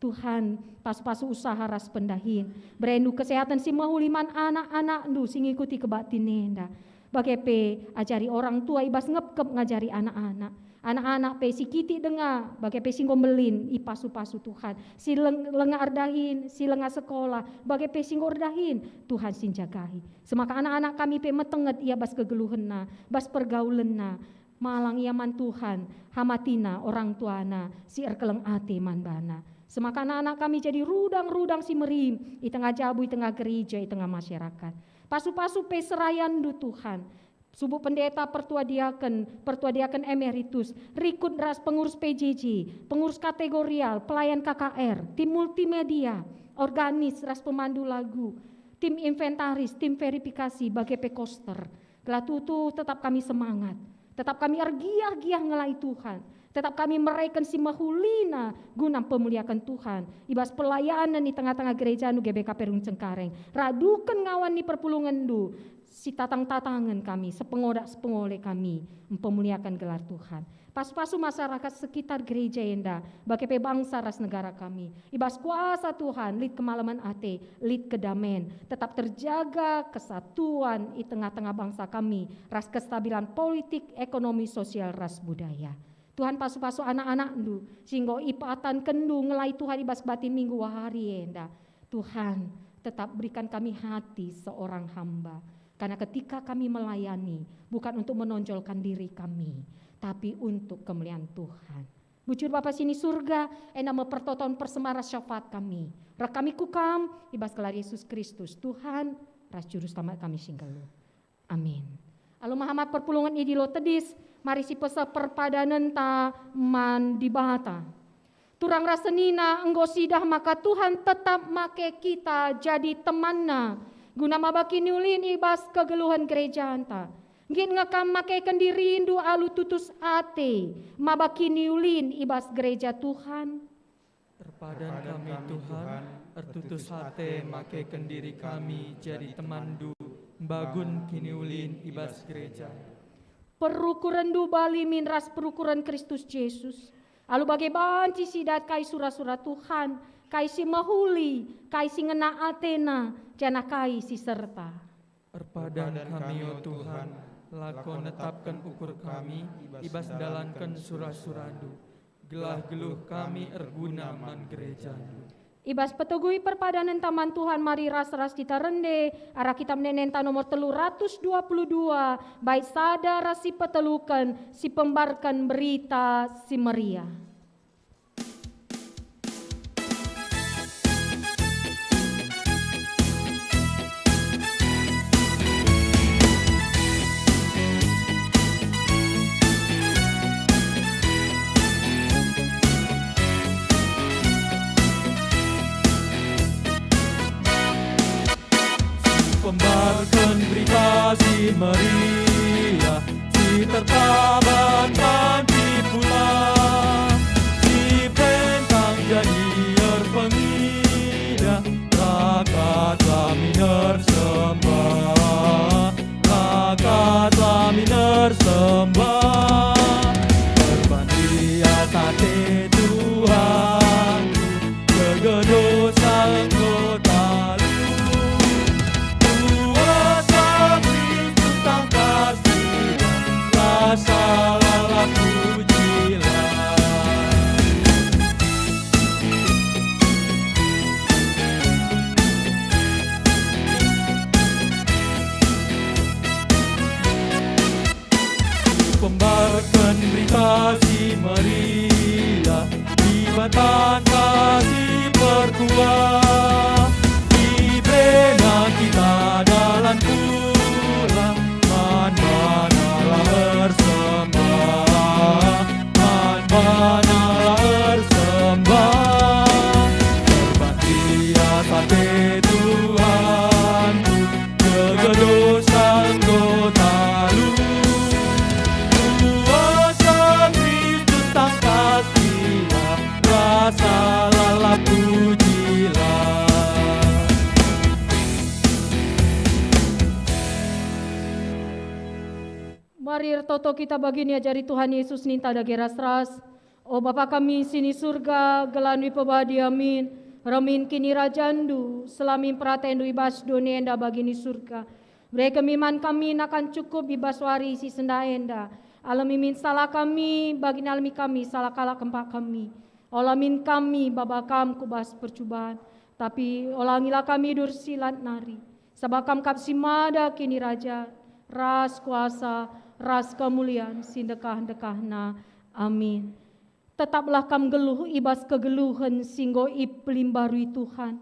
Tuhan, pasu-pasu usaha ras pendahin. Berendu kesehatan si mehuli man anak-anakndu si ngikuti kebaktin enda. Bage pe ajari orang tua i bas ngepkep ngajari anak-anak. Anak-anak pe si kitik denga, bage pe si enggo mbelin ipasu-pasu Tuhan. Si leng-, langa erdahin, si langa sekolah, bage pe si enggo erdahin, Tuhan si njagahi. Semaka anak-anak kami pe metenget ia bas kegeluhenna, bas pergaulenna. Malang ia man Tuhan, hamatina orang tuana si erkeleng ate man bana. Semaka anak-anak kami jadi rudang-rudang si merim i tengah jabu, i tengah gereja, i tengah masyarakat. Pasu-pasu pe serayandu, Tuhan. Subuk pendeta, pertua diaken, pertua diaken emeritus, rikut ras pengurus P J J, pengurus kategorial, pelayan K K R, tim multimedia, organis ras pemandu lagu, tim inventaris, tim verifikasi, bage pe koster. Gelah tuhu tetap kami semangat, tetap kami ergiah-giah ngelai Tuhan, tetap kami mereken si mehulina guna pemuliaken Tuhan i bas pelayanen i tengah-tengah gerejaNdu G B K P Runggung Cengkareng. Raduken ngawan ni perpulungenndu, si tatang-tatangen kami, sepengodak-sepengole kami, mpemuliaken gelar Tuhan. Pasu-pasu masyarakat sekitar gereja enda, bage pe bangsa ras negara kami. I bas kuasa Tuhan, lit kemalemen ate, lit kedamen, tetap terjaga kesatuan i tengah-tengah bangsa kami, ras kestabilan politik, ekonomi, sosial, ras budaya. Tuhan, pasu-pasu anak-anakNdu, si enggo ipatankenndu ngelai Tuhan i bas kebaktin minggu wari enda. Tuhan, tetap berikan kami hati seorang hamba. Karena ketika kami melayani, bukan untuk menonjolkan diri kami, tapi untuk kemuliaan Tuhan. Bujur Bapa si ni Surga, enda me pertoton persembahen ras syafaat kami. Reh kami ku Kam, i bas gelar Yesus Kristus, Tuhan ras Juru Selamat kami si nggeluh. Amin. Alu mehamat perpulungen i Dilo Tedis, mari sipeseh perpadanenta man Dibata. Turang ras senina enggo sidah maka Tuhan tetap make kita jadi temanNa, guna maba kiniulin i bas kegeluhen gerejanta. Nggit nge kam makeken dirindu alu tutus ate, maba kiniulin i bas gereja Tuhan? Erpadan kami, Tuhan, ertutus ate makeken diri kami jadi temanNdu, mbagun kiniulin i bas gereja. Perukurenndu bali min ras perukuren Kristus Jesus. Alu bage banci sidat kai sura-sura Tuhan, kai si mehuli, kai si ngena atena, janah kai si serta. Erpadan kami, o Tuhan, lako netapken ukur kami i bas ndalanken sura-suraNdu, gelah geluh kami erguna man gerejaNdu. I bas peteguhi perpadanenta man Tuhan mari ras-ras kita rende arah kitab enenta nomor telu ratus dua puluh dua, bait sada ras si peteluken, si pembarken Berita Si Meriah. Si pembarken Berita Si Meriah, si tertaban banci pulah, si pentang jadi erpengidah, la kat kami ersembah, la kat kami ersembah. Erban lias ate Tuhan, gegeh dosa enggo talu. Kuasa Kristus tangkas tiga, rasa lalap pujilah. Pembarken Berita Si Meriah, Dibata engkah diperkuah, iberena kita dalan pulang, man bana la ersembah, man bana la ersembah. Erban lias ate Tuhan, gegeh dosa enggo talu. Kuasa Kristus tangkas tiga, rasa lalap pujilah. Mari ertoto kita bagi niajari Tuhan Yesus ninta dage ras-ras. O Bapa kami si ni Surga, gelarNdu ipebadi, amin. Reh min kinirajanNdu, seh min peratenNdu i bas doni enda bagi ni Surga. Bereken min man kami nakan cukup i bas wari si sendah enda. Alemi min salah kami, bagi nalemi kami salah kalak kempak kami. Ola min kami baba Kam ku bas percuban, tapi olangilah kami i bas si lit nari. Sabap Kam kap si mada kinirajan, ras kuasa, ras kemulian si ndekah-ndekahna. Amin. Tetaplah kam nggeluh i bas kegeluhen si enggo ipelimbarui Tuhan,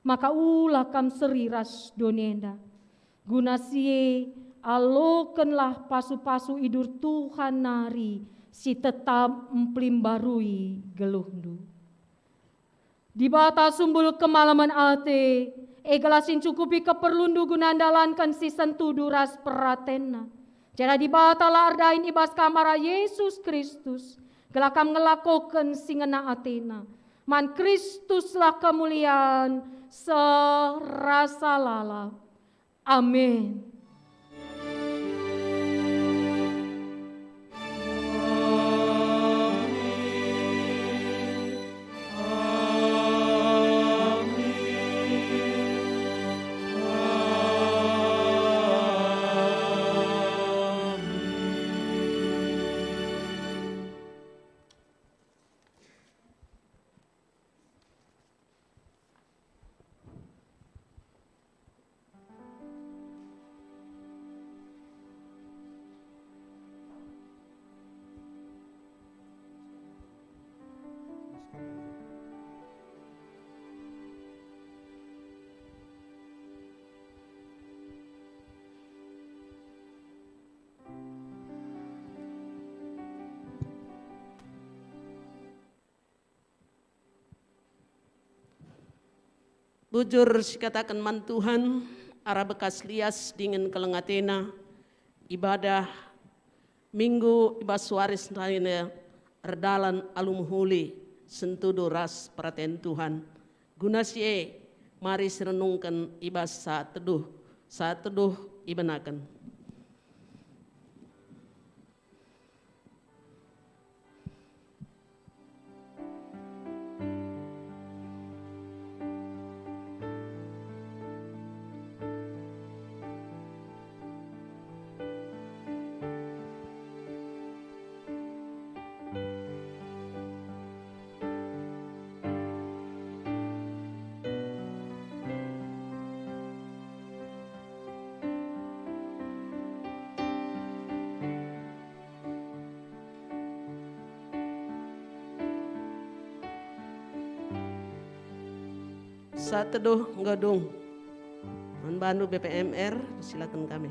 maka ulah kam seri ras doni enda. Guna si e, alokenlah pasu-pasu idur Tuhan nari si tetap mpelimbarui geluhndu. Dibata sumbul kemalemen ate, e gelah si ncukupi keperlundu guna ndalanken si sentudu ras peratenNa. Janah Dibata la erdahin i bas kam arah Yesus Kristus, gelah kam ngelakoken si ngena ateNa. Man Kristuslah kemulian seh rasa lalap. Amin. Bujur sikataken man Tuhan, arah bekas lias dingen keleng atena, ibadah Minggu i bas wari senina erdalan alu mehuli, sentudu ras peraten Tuhan. Guna si e, mari sirenungken i bas saat teduh, saat teduh ibenaken. Sateduh enggo dung. Man bandu B P M R, silaken kami.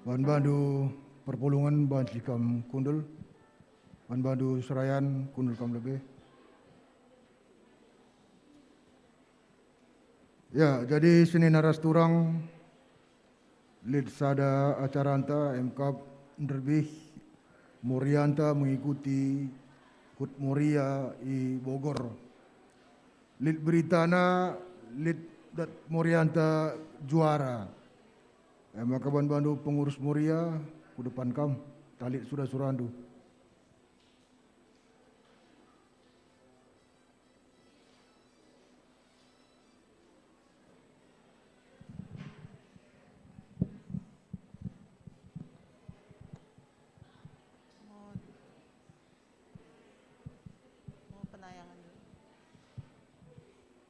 Man bandu perpulungen, banci kam kundul. Man bandu serayan, kundul kam lebe. Ya, jadi senina ras turang, lit sada acaranta, emkap nderbih morianta mengikuti HUT Moria i Bogor. Lit beritana, lit dat morianta juara. E maka ban bandu pengurus Moria, ku depan kam, talit sura-surandu. Mau, mau penayangan dulu.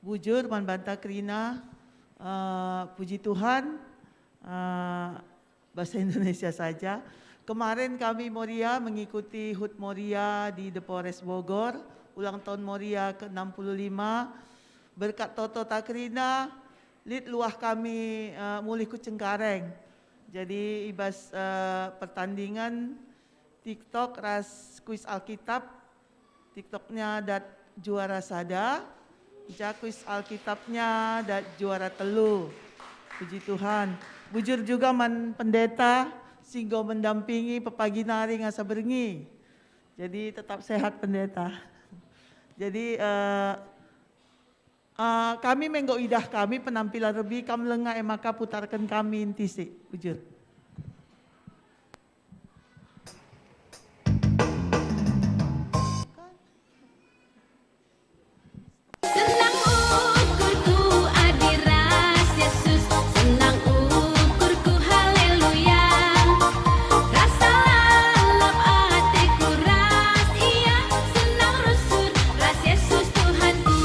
Bujur, man banta kerina, eh, puji Tuhan, eh, bahasa Indonesia saja. Kemarin kami Moria mengikuti HUT Moria di The Forest Bogor, ulang tahun Moria ke enam puluh lima. Berkat toto ta kerina, lit luah kami, eh, mulih ku Cengkareng. Jadi, i bas, eh, pertandingan TikTok ras kuis Alkitab, TikToknya dat juara sada, ja kuis Alkitabnya dat juara telu. Puji Tuhan. Bujur juga man pendeta si enggo mendampingi pepagi nari ngasa berngi. Jadi, tetap sehat, Pendeta. Jadi, eh, eh, kami me enggo idah kami penampilan rebi, kam lenga, e maka putarken kami ntisik. Bujur. Senang ukurku adi ras Yesus, senang ukurku, haleluya. Rasa lalap ateku ras Ia, senang rusur ras Yesus Tuhanku.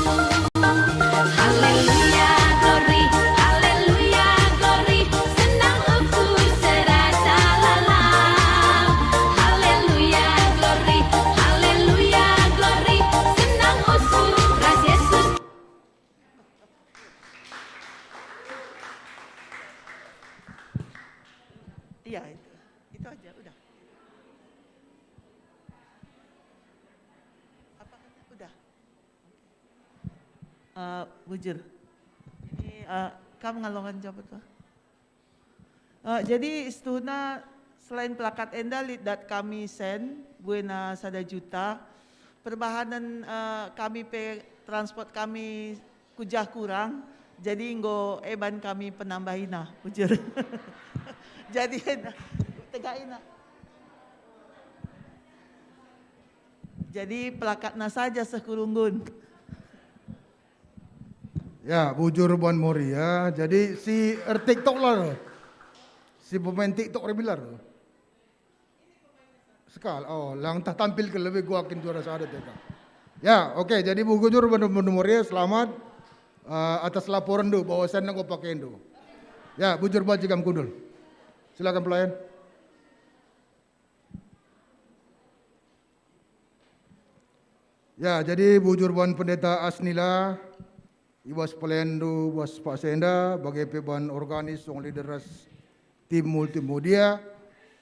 Haleluya, glory, haleluya, glory, senang ukur serasa lalap. Haleluya, glory, haleluya, glory, senang ukur ras Yesus. Iya, itu. Itu aja, udah. Apa kata? Udah. Eh, bujur. Ini, eh, kam ngalongan jawab tuh. Eh, jadi, situhuna selain pelakat enda lit dat kami sen, buena sada juta. Perbahanen, eh, kami pe transport kami kujah kurang, jadi enggo eban kami penambahina, bujur. Jadi, tegakina. Jadi, pelakatna saja seh ku runggun. Ya, bujur ban Moria. Jadi, si er-TikTok la. Si pemain TikTok rebi la. Sekal, oh, lang tah tampil ke lebih gua kin juara sada teka. Ya, oke, jadi bujur ban, ban Moria, selamat, eh, atas laporenndu bahwa saya enggo pakendu. Ya, bujur banci kam kundul. Silakan pelayan. Ya, jadi bujur ban Pendeta Asnila, i bas pelayanndu bas paksa enda, bage pe ban organis, song leader ras tim multimedia,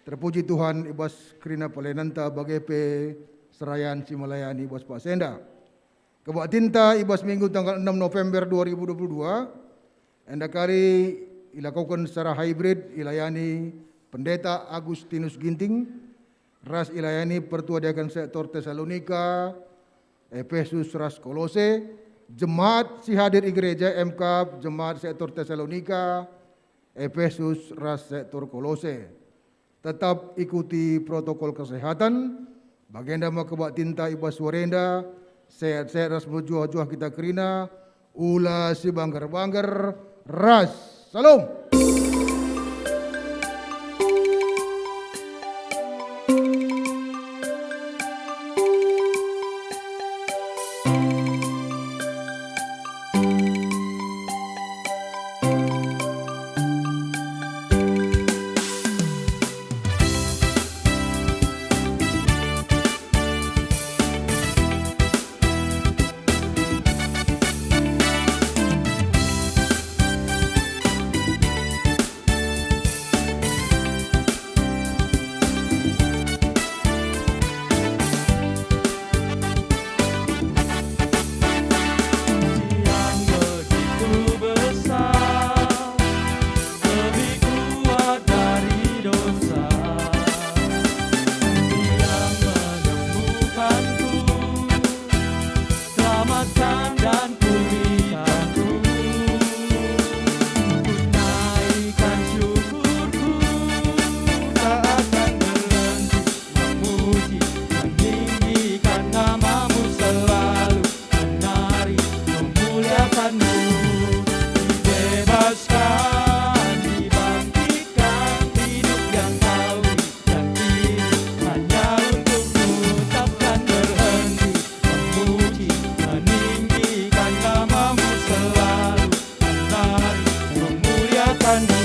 terpuji Tuhan i bas kerina pelayananta, bage pe serayan si melayani bas paksa enda. Kebaktinta i bas minggu tanggal enam November dua ribu dua puluh dua, enda kari ilakoken secara hybrid, ilayani Pendeta Agustinus Ginting, ras ilayani pertua diaken sektor Tesalonika, Efesus ras Kolose, jemaat si hadir i gereja, emkap jemaat sektor Tesalonika, Efesus ras sektor Kolose. Tetap ikuti protokol kesehatan, bagenda me kebaktinta i bas wari enda, sehat-sehat ras mejuah-juah kita kerina, ula si bangger-bangger, ras. Salom. Enda